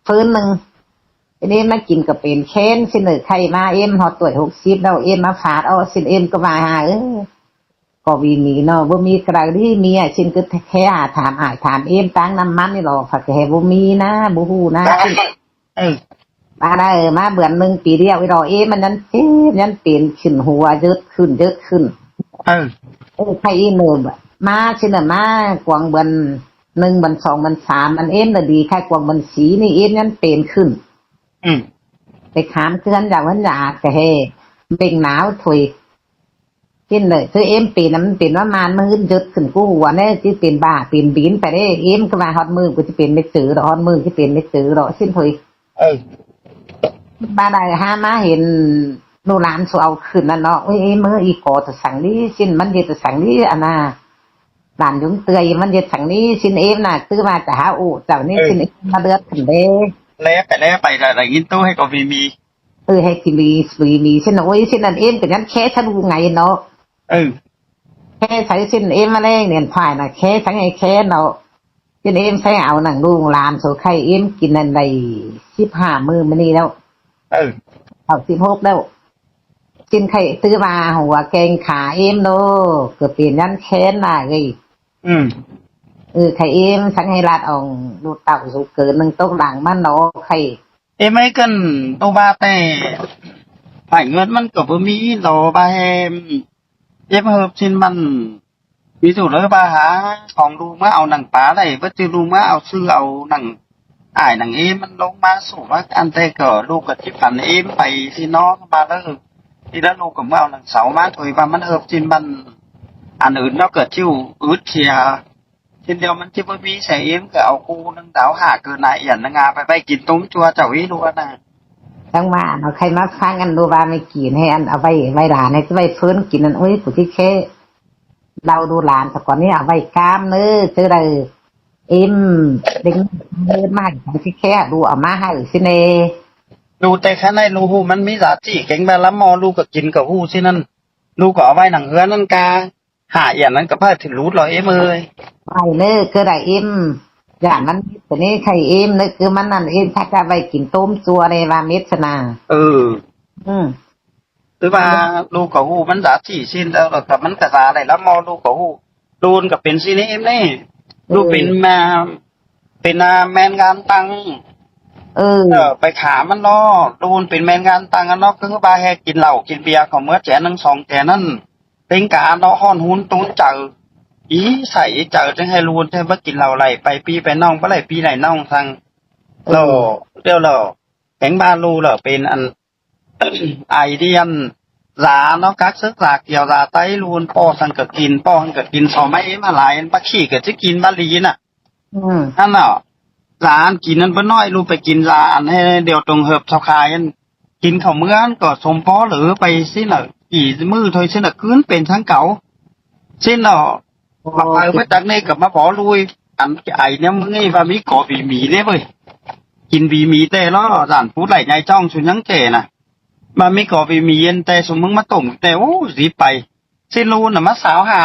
ຟືນໜຶ່ງ ເອັມມາກິນກໍເປັນແຂນຊິເນີ ໄຂ້ມາເອັມຮອດຕົວຫົກສິບແລ້ວ ເອັມມາຟາດເອົາຊິເອັມກໍວ່າຫາເອີຍ ກໍມີມີເນາະ ບໍ່ມີກະໄດ້ມີ ຊິນກໍແຄ່ຫາຖາມອ້າຍຖາມເອັມ ຕັ້ງນ້ຳມັນນີ້ລະ ພະກະແຮ່ບໍ່ມີນະ ບໍ່ຮູ້ນະ ເອີ ໄປ ອັນນັ້ນ ເອີ ມາເດືອນໜຶ່ງປີດຽວອີ່ດອກ ເອ ມັນຍັງເຈັບ ຍັງເປັນ ຂຶ້ນຫົວ ເຢິດຂຶ້ນ ເຢິດຂຶ້ນ. ເອີ ເອີ ໄຂ້ອີເນີ ມາຊິນະ ມາກວາງເດືອນໜຶ່ງ ເດືອນສອງ ເດືອນສາມ ອັນເອ ນະດີ ໄຂ້ກວາງເດືອນສີ່ນີ້ ເອ ຍັງເປັນຂຶ້ນ. ອືມ ໄປຖາມເຮືອນຢາ ເຮືອນຢາກະແຮ ເບັ່ງໜາວຖົຍ ຊິນເອີຍ ຄືເອມເປັນນະ ມັນເປັນວ່າມານ ມາຫຶ້ນເຢິດຂຶ້ນກູຫົວແນ່ ຊິເປັນບ້າເປັນບິນໄປເດ້. ເອມກໍວ່າຮອດມື້ກູຊິເປັນແມ່ເຈີດອກ ຮອດມື້ຊິເປັນແມ່ເຈີດອກ ຊິນເອີຍ. ເອີ ບາດໃດຫາມາເຫັນລູກຫຼານສູ່ເອົາຂຶ້ນນັ້ນເນາະ. ໂອ້ຍ ເອມເອີຍ ອີ່ກໍຕະສັງນີ້ ຊິນມັນເຮັດຕະສັງນີ້ ອັນນ່າ ຫຼານຍຸງເຕືອຍມັນເຮັດສັງນີ້ ຊິນເອມນະ ຄືວ່າຈະຫາໂອເຈົ້ານີ້ ເອີ ຊິນເອມມາເດືອດຂຶ້ນເດ້. ແລໄປແລໄປ ໄດ້ຍິນໂຕໃຫ້ກໍມີມີ ເອີ ໃຫ້ກິນມີ ມີ ມີ ຊິນ. ໂອ້ຍ ຊິນອັນເອມກໍຍັງແຄສະດູໄງເນາະ. ເອີ ແຄໃສຊິນເອມມາແລງນີ້ ພາຍນະ ແຄສັງໃຫ້ແຄເນາະ. ຊິນເອມໃສ່ເອົາໜັງລູກຫຼານໂສໄຂ່ເອມກິນນັ້ນໄດ້ສິບຫ້າມື້ມື້ນີ້ແລ້ວ. ເອີ ເຂົ້າສິບຫົກແລ້ວ. ຊິນໄຂ່ຕື້ວ່າຫົວແກງຂາເອມໂດ ກໍເປັນຍັນແຄນຫຼາຍເອີຍ. ອືມ ເອີ ໄຂ່ເອມ ສັງໃຫ້ລາດອອງ ດູດເຕົ້າສູເກີນໜຶ່ງຕົກຫຼັງມັນເນາະ ໄຂ່ ເອມ ໄອ້ກັນໂຕບາແຕ່ ໄຜເງິນມັນກໍບໍ່ມີໂຕບາແຮມ ເອມ ເຮີບຊິນມັນ ມີສູເລີບາຫາຂອງລູເມືອເອົາໜັງປາໄດ້ ບໍ່ຈື່ລູເມືອເອົາຊື່ເອົາໜັງ ອາຍໜັງເອ ມັນລົງມາສູວ່າ ອັນແຕ່ກໍລູກກໍຈິບກັນເອມໄປຊິເນາະ ມາເລີ ທີລະລູກກໍເມືອເອົາໜັງເສົາມາ ໂດຍວ່າມັນເຮີບຊິນມັນ ອັນອື່ນເນາະ ກໍຈິວອຶດເສຍ ຊິນດຽວມັນຈິບໍ່ມີໃສເອມ ກໍເອົາຄູ່ໜຶ່ງດາວຫາເກີນນາອຽນນາງາ ໄປໄວ້ກິນຕົ້ມຈົວເຈົ້າອີລູກນະ. ຈັ່ງວ່າເນາະ ໃຄ່ມາຟັງອັນລູວ່າແມ່ກີນ ໃຫ້ອັນເອົາໄວ້ ໄວ້ຫຼານ ໃຫ້ໄວ້ເພິ່ນກິນ ອັນ ໂອ້ຍ ກູຊິແຄ່ ເລົ່າດູຫຼານສະກ່ອນນີ້ ເອົາໄວ້ກາມເນີ ເຈີໄດ້ເອັມ ເດັກເດີນມາໃຫ້ ຊິແຄ່ດູເອົາມາໃຫ້ຊິແນ່. ດູແຕ່ຄັນໃຫ້ລູຮູ້ມັນມີສາຈີ ເກັ່ງແບບລຳໝໍລູກກໍກິນກໍຮູ້ຊິນັ້ນ ລູກກໍເອົາໄວ້ໜັງເຮືອນນັ້ນກາ ຫາອຽນນັ້ນກໍພາຖືຫຼູດລອເອັມເອີຍ. ໄວ້ເນີ ເກີດໄດ້ເອັມ ຢ່າງມັນມີສະເໜ່ໄຂ່ເອັມເນີ ຄືມັນນັ້ນເອັມ ຖ້າຈະໄວ້ກິນຕົ້ມຈົວເດ້ວ່າເມັດຊະນາ. ເອີ ອືມ ຄືວ່າລູກກໍຮູ້ມັນສາຈີຊິນແລ້ວ ແລ້ວກໍມັນກະສາໄດ້ລຳໝໍລູກກໍຮູ້ ລູນກໍເປັນຊິເນມນີ້ ເອີ ລູກເປັນມາ ເປັນ ອ່າ ແມນງານຕັງ ເອີ ເອີ ໄປຖາມມັນເນາະ ລູນເປັນແມນງານຕັງອັນເນາະ ຄືວ່າແຮກກິນເຫຼົ້າກິນເບຍເຂົາເໝິດແສນໜຶ່ງສອງແສນນັ້ນ ເປັນກາເນາະ ຮ້ອນຮຸນຕູນໃຈ ອີໃສໃຈຈຶ່ງໃຫ້ລູນແທ້ ບໍ່ກິນເຫຼົ້າໄຫຼໄປ ປີໄປນ້ອງ ບໍ່ໄຫຼປີໄຫຼນ້ອງ ສັ່ງ ເອີ ແລ້ວ ແລ້ວ ແຂງບ້ານລູລະເປັນອັນ ໄອເດຍ ຢາເນາະ ກັກເສິກຢາກ່ຽວຢາໄຕ ລູນປ້ອສັງກະກິນ ປ້ອສັງກະກິນ ຊອມມາເອມາຫຼາຍ ບັກຂີ້ກະຊິກິນ ບັກຫຼີນະ ອືມ ຫັ້ນເນາະ ຢາອັນກິນນັ້ນບໍ່ນ້ອຍ ລູໄປກິນຢາອັນໃຫ້ດຽວຕົງເຫີບເຊົາຄາຍ ກິນເຂົ້າເມືອນກໍສົມພໍເຫຼືໄປຊີ້ນະ ກີ້ມື້ຖ້ວຍຊີ້ນະ ຄືນເປັນທັງເກົ່າຊີ້ນເນາະ. ບັກໄປມາຈາກນີ້ກໍມາຂໍລຸຍ ອັນໄອແນວມື້ນີ້ວ່າມີກໍບີໝີເດ້ເວີຍ ກິນບີໝີແຕ່ລະ ສານປູດໄຫຼໃຫຍ່ຈ້ອງຊຸນຍັງແກ່ນະ ວ່າມີກໍບີໝີແຕ່ຊຸມມຶງມາຕົ້ມແຕ່ ໂອ້ ຊິໄປ ຊິລູນະມາສາວຫາ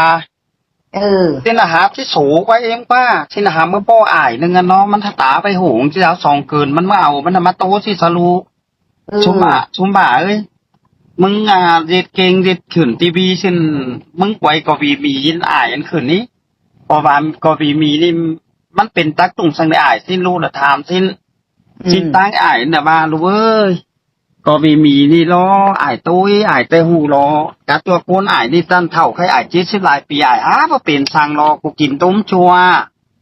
ເອີ ຊິນະຫາຊິໂສໄວ້ເອງວ່າ ຊິນະຫາເມື່ອບໍ່ອາຍໜຶ່ງອະເນາະ ມັນຖະຕາໄປໂຫງຊິເອົາສອງເກີນ ມັນມາເອົາ ມັນນະມາໂຕຊິສະລູ ເອີ ຊຸມບ້າ ຊຸມບ້າເອີຍ ມຶງ ອ່າ ເຮັດເກັ່ງເຮັດຂຶ້ນ ທີວີ ຊິນ ມຶງກວຍກໍບີໝີ ອາຍອັນຂຶ້ນນີ້ ເພາະວ່າກໍບີໝີນີ້ ມັນເປັນຕັກຕຸງສັງໄດ້ອາຍ ຊິນຮູ້ລະຖາມຊິນ ອືມ ຊິນຕັ້ງອາຍນະວ່າ ລູກເອີຍ ກໍມີມີນີ້ລະ ອາຍຕຸ້ຍ ອາຍແຕ່ຫູລະ ກະຕົວຄົນອາຍນີ້ ຕັນເຖົ້າໄຄອາຍ ເຈັດສິບຫຼາຍປີ ອາຍຫາບໍ່ເປັນສັງລະ ກູກິນຕົ້ມຊົ່ວ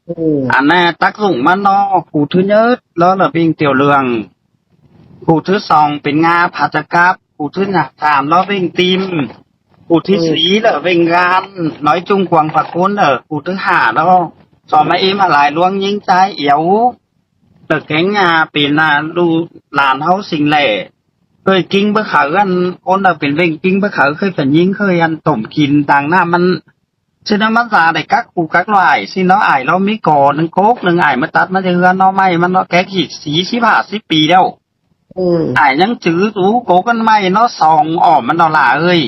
ເອີ ອັນນະ ຕັກສູງມາເນາະ ກູຖືເຍີດລະ ລະເບັງຕຽວເຫຼືອງ ກູຖືສອງເປັນງາຜາຈະກັບ ກູຖືສາມລະເບັງຕິ່ມ ກູທີສີ່ລະເບັງການ ນ້ອຍຈຸງກວາງພະຄຸນ ເອີ ກູທີຫ້າລະ ຊອມມາເອມາຫຼາຍລວງຍິງຈາຍອຽວ ລະແກງງາເປັນນາລູກຫຼານເຮົາສິງແຫຼ ເຄີຍກິງເບີເຂົາ ອັນຄົນລະເປັນເບັງກິງເບີເຂົາ ເຄີຍເປັນຍິງ ເຄີຍອັນຕົ້ມກິນຕ່າງນ້ຳມັນ ຊິນຳມາສາໄດ້ກັກຄູກັກລະອາຍ ຊິເນາະ ອາຍລາວມີກໍໜຶ່ງກົກໜຶ່ງ ອາຍມາຕັດມາຈາກເຮືອນເນາະ ໄມ້ມັນເນາະ ແກະຂີ້ສີສິບຫ້າສິບປີແລ້ວ ເອີ ອາຍຍັງຈື່ຢູ່ ກົກມັນໄມ້ເນາະ ສອງອ້ອມມັນເນາະຫຼ້າເອີຍ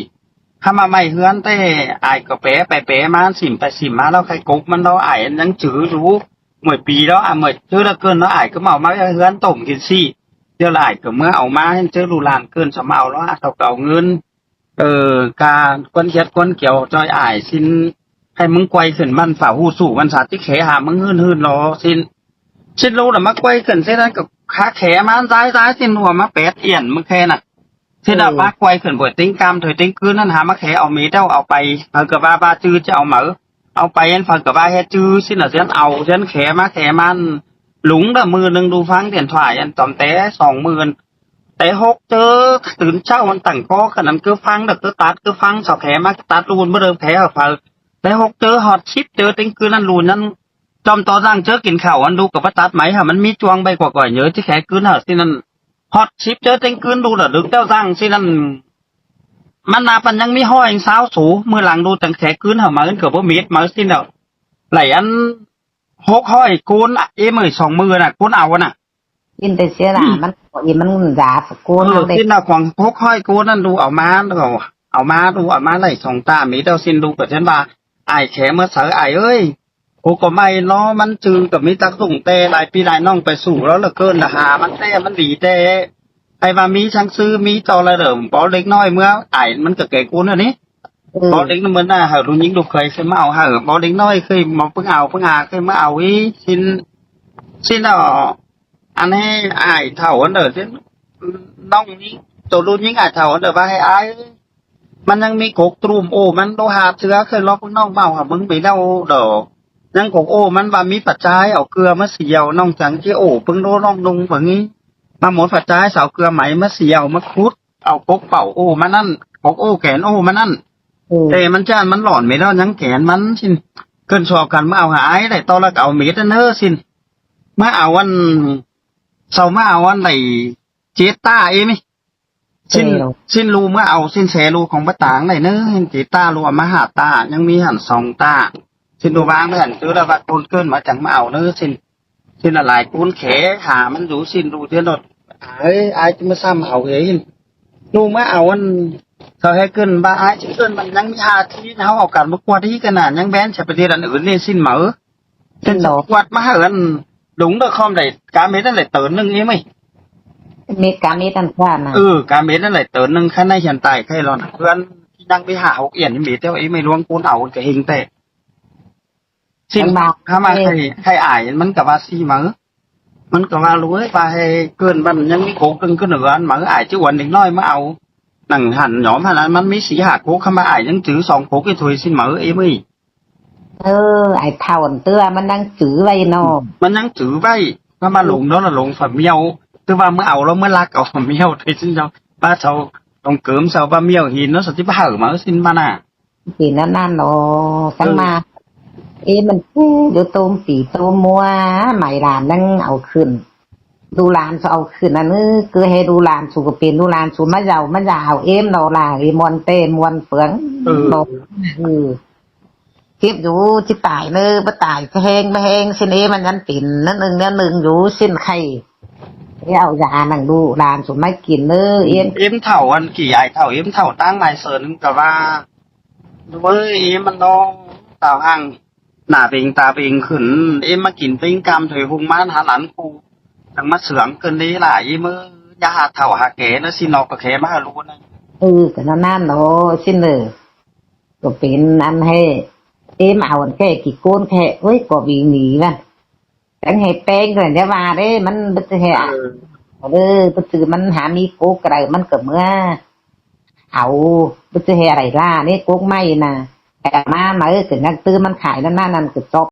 ຄຳວ່າໄມ້ເຮືອນແທ້ ອາຍກໍແປໄປແປມາ ສິມໄປສິມມາ ລາວໃຄກົກມັນເນາະ ອາຍຍັງຈື່ຢູ່ ເມື່ອປີແລ້ວ ອາ ເມື່ອເທື່ອລະເກີນເນາະ ອາຍກໍມາເອົາມາເຮືອນຕົ້ມກິນຊີ້ ດຽວລະອາຍກໍເມືອເອົາມາ ເຫັນເຈີລູກຫຼານເກີນສະເໝົາແລ້ວ ອາ ເຂົາກໍເອົາເງິນ ເອີ ການຄວນຂຽດຄວນຂຽວຈ່ອຍອາຍ ຊິນ ໃຫ້ມຶງກວາຍຂຶ້ນບ້ານຝາຫູສູມັນສາຕິເຂຫາມຶງຫື່ນໆລໍ ຊິນ ຊິນໂລດມາກວາຍຂຶ້ນເສຍນັ້ນກໍ ຂາແຂມາຊ້າຍໆ ຊິໜ່ວມມາແປດອຽນ ມື້ແຄ່ນະ ເຮັດເອົາປາກໄກວຂຶ້ນບໍ່ເຕັງກາມ ຖອຍເຕັງຄືນນັ້ນ ຫາມາແຂເອົາເມດເອົາ ເອົາໄປ ເຂົາກໍວ່າ ວ່າຈື່ຈະເອົາເໝີ ເອົາໄປ ອັນເຂົາກໍວ່າເຮັດຈື່ຊິນະ ຊິເອົາ ຊິແຂມາ ແຂມາ ລຸງເດີ ມື້ໜຶ່ງດູຟັງ ດຽນຖ່າຍ ອັນຕອມແຕ່ສອງໝື່ນ ແຕ່ຫົກເຈີ ຕື່ນເຊົ້າມັນຕັ້ງກໍຂະນັ້ນ ຄືຟັງເດີ ຄືຕັດ ຄືຟັງ ສາວແຂມາຕັດລູນບໍ່ເດີ ແຂເອົາໄປ ແຕ່ຫົກເຈີ ຮອດສິບເຈີ ເຕັງຄືນນັ້ນ ລູນນັ້ນ ຈອມຕໍ່ສ້າງເຈີ ກິນເຂົ້າ ອັນດູກະບໍ່ຕັດໄໝ ຫາມັນມີຈວງໃບກວ່າໆ ເຫຍີ ຊິແຂຄືນເອົາຊິນັ້ນ ຮອດສິບເຈີ ເຕັງຄືນດູລະ ດຶກເຈົ້າສ້າງຊິນັ້ນ ມັນນັບ ມັນຍັງມີຮ້ອຍຊາວໂຕ ມື້ຫຼັງດູຈັ່ງແຂຄືນເອົາມາ ເອີ້ນກໍບໍ່ເມັດມາຊິນັ້ນ ຫຼາຍອັນ ຫົກຮ້ອຍໂກນ ເອ ເມີຍ ສອງໝື່ນນະ ໂກນເອົານະ ກິນໄປເສຍລະ ອືມ ມັນບໍ່ອີ່ມ ມັນຢາກໂກນເອົາເດ້ ກິນເອົາຂອງຫົກຮ້ອຍໂກນນັ້ນ ດູເອົາມາ ເອົາມາ ດູເອົາມາໄດ້ສອງຕາ ມີແຕ່ສິ້ນດູກໍເຊັ່ນວ່າ ອ້າຍແຂເມື່ອໃສອ້າຍເອີຍ ໂອກໍໄມ່ເນາະ ມັນຈື່ກໍມີຈັກສົ່ງແຕ່ຫຼາຍປີຫຼາຍນ້ອງໄປສູ່ແລ້ວ ລະເກີນລະຫາມັນແຕ່ ມັນດີແຕ່ ໃຜວ່າມີທັງຊື້ ມີຕໍ່ລະເດີມ ບໍ່ເດັກນ້ອຍເມື່ອອ້າຍ ມັນກໍແກ່ໂກນຫັ້ນນີ້ ເອີ ບໍ່ເດັກນ້ອຍເມື່ອໜ້າ ຫາລູກຍິງລູກເຂີຍເຄີຍມາເອົາ ຫາບໍ່ເດັກນ້ອຍເຄີຍມາເພິ່ງເອົາ ເພິ່ງຫາເຄີຍມາເອົາອີ ຊິນ ຊິນເອົາ ອັນໃຫ້ອ້າຍເຖົ້າອັນເດີ ຊິນ ນ້ອງຍິງ ໂຕລູກຍິງອ້າຍເຖົ້າອັນເດີ ວ່າໃຫ້ອ້າຍ ມັນຍັງມີກົກຕຣູມໂອ ມັນໂລຫະເທື່ອ ເຄີຍລອກເບິ່ງນ້ອງເວົ້າຫາເບິ່ງໄປແລ້ວດອກ ຍັງກົກໂອ ມັນວ່າມີປະຈາຍ ເອົາເກືອມາສຽວ ນ້ອງຈັງຊິໂອ ເບິ່ງໂລ ນ້ອງນຸ່ງເບິ່ງນີ້ ມາໝົດປະຈາຍ ສາວເກືອໄໝມາສຽວ ມາຂຸດ ເອົາກົກເປົ້າໂອມັນນັ້ນ ກົກໂອແກນໂອມັນນັ້ນ ເອີ ແຕ່ມັນຈານມັນຫຼອນໄປແລ້ວ ຍັງແກນມັນຊິນ ເກີນຊອບກັນ ມາເອົາຫາອ້າຍໄດ້ ຕໍ່ລະກໍເອົາເມັດອັນເດີຊິນ ມາເອົາອັນ ເຊົາມາເອົາອັນໄດ້ເຈັດຕາເອມີ ຊິນ ເອີ ຊິນລູເມື່ອເອົາ ຊິນແຊລູຂອງປະຕາງໄດ້ເນີ ເຫັນເຈັດຕາ ລູເອົາມາຫ້າຕາ ຍັງມີຫັ້ນສອງຕາ ຊິນລູວາງໄວ້ຫັ້ນ ຄືລະວ່າຄົນເກີນມາຈັ່ງມາເອົາເນີ ຊິນ ຊິນລະຫຼາຍຄູນແຂຫາມັນຢູ່ ຊິນລູເທື່ອໂລດ ເອີຍ ອ້າຍຈະມາຊ້ຳເອົາເອີຍ ລູມາເອົາອັນ ເຂົາໃຫ້ເກີນວ່າ ອ້າຍຈະເກີນ ມັນຍັງມີຫ້າທີ ເຮົາເອົາກັນບໍ່ກວດອີກກັນນະ ຍັງແບນໃສ່ປະເທດອັນອື່ນນີ້ ຊິນເໝີ ເພິ່ນກວດມາໃຫ້ອັນ ດົງດອກຄອມໄດ້ ກາເມັດນັ້ນແຫຼະ ເຕີນໜຶ່ງເອເມຍ ເມັດກາເມັດອັນກວ້ານນະ ເອີ ກາເມັດນັ້ນແຫຼະ ເຕີນໜຶ່ງ ຄັນໄດ້ຮຽນຕາຍໄຄລອນ ເພື່ອນທີ່ຍັງໄປຫາຫົກອຽນເມັດແລ້ວເອເມຍ ຫຼວງໂກນເອົາກະເຮັງແທ້ ຊິນ ຄັນວ່າ ຄັນວ່າ ເອີ ໄຄ ໄຄອາຍ ມັນກະວ່າຊິເໝີ ມັນກະວ່າ ລູກເອີຍ ວ່າໃຫ້ເກີນ ມັນຍັງມີກົກໜຶ່ງຂຶ້ນເຮືອນ ເໝີ ອາຍຈະອວນເດັກນ້ອຍມາເອົາ ນັ່ງຫັ້ນຍອມຫັ້ນ ມັນມີສີ່ຫ້າກົກ ຄັນວ່າອາຍຍັງຈື່ສອງກົກ ອີໂຖຍຊິນເໝີ ເອເມຍ ເອີ ໄອ້ເຖົ້າເຕືອມັນຍັງຈື່ໄວ້ເນາະ ມັນຍັງຈື່ໄວ້ ມັນມາຫຼົງເນາະ ຫຼົງຝາມຽວ ຄືວ່າເມື່ອເອົາແລ້ວ ເມື່ອລັກເອົາຝາມຽວໄດ້ຊິເຈົ້າ ປ້າເຊົາຕ້ອງເກີມເຊົາວ່າມຽວຫີນເນາະ ສະຕິບະເຫີມາຊິນມານະ ເປັນອັນນັ້ນເນາະ ເອີ ຈັ່ງມາ ເອ ມັນຢູ່ໂຕມປີໂຕມົວ ໄໝຫຼານຍັງເອົາຂຶ້ນ ດູຫຼານເອົາຂຶ້ນ ອັນນີ້ຄືໃຫ້ດູຫຼານ ສູກໍເປັນດູຫຼານ ສູມາເຍົາມາຢາເອົາເອມເນາະ ລາເອມມ່ວນແຕ່ມ່ວນເປືອງ ເອີ ເນາະ ເອີ. ເຈັບຢູ່ ຊິຕາຍເນີ ບໍ່ຕາຍແຮງ ບໍ່ແຮງ ຊິນເອ ມັນຍັງເປັນນັ້ນໜຶ່ງແນວໜຶ່ງຢູ່ ຊິນໄຂ້ ໄປເອົາຢານັ້ນລູກຫຼານສຸມມາກິນເນີ ເອັມ ເອັມເຖົ້າ ອັນຂີ້ອາຍເຖົ້າ ເອັມເຖົ້າ ຕັ້ງຫຼາຍເສີນກໍວ່າ ເວີຍ ເອັມມັນນ້ອງ ຕາຫາງ ໜ້າເບັງຕາເບັງຂຶ້ນ ເອັມມາກິນເປັງກຳ ຖອຍຮຸງມາຫາຫຼານກູ ຈັ່ງມາເຊື່ອງຂຶ້ນເດ້ຫຼາຍ ເອີ ຢ່າຫາເຖົ້າຫາແກ່ນະ ຊິນອກກໍແຄ່ມາຫາລູກນະ ເອີ ກໍນັ້ນໆ ໂອ້ ຊິນເອີ ກໍເປັນອັນໃຫ້ເອມເອົາອັນແກ້ຂີ້ໂກນແຄ່ ໂອ້ຍ ກໍວິງໜີມັນ ແປງໃຫ້ແປງກໍຢ່າວ່າເດ້ ມັນບໍ່ຊິແຮ ເອີ ເອີ ບໍ່ຊິມັນຫາມີໂກກະໄດ ມັນກໍເມືອ ເອົາ ບໍ່ຊິແຮໄດ້ລະນີ້ ໂກກໄມ້ນະ ແຕ່ມາມາ ເອີ ກໍຍັງຕື່ມມັນຂາຍນັ້ນນະ ນັ້ນກໍຈອບ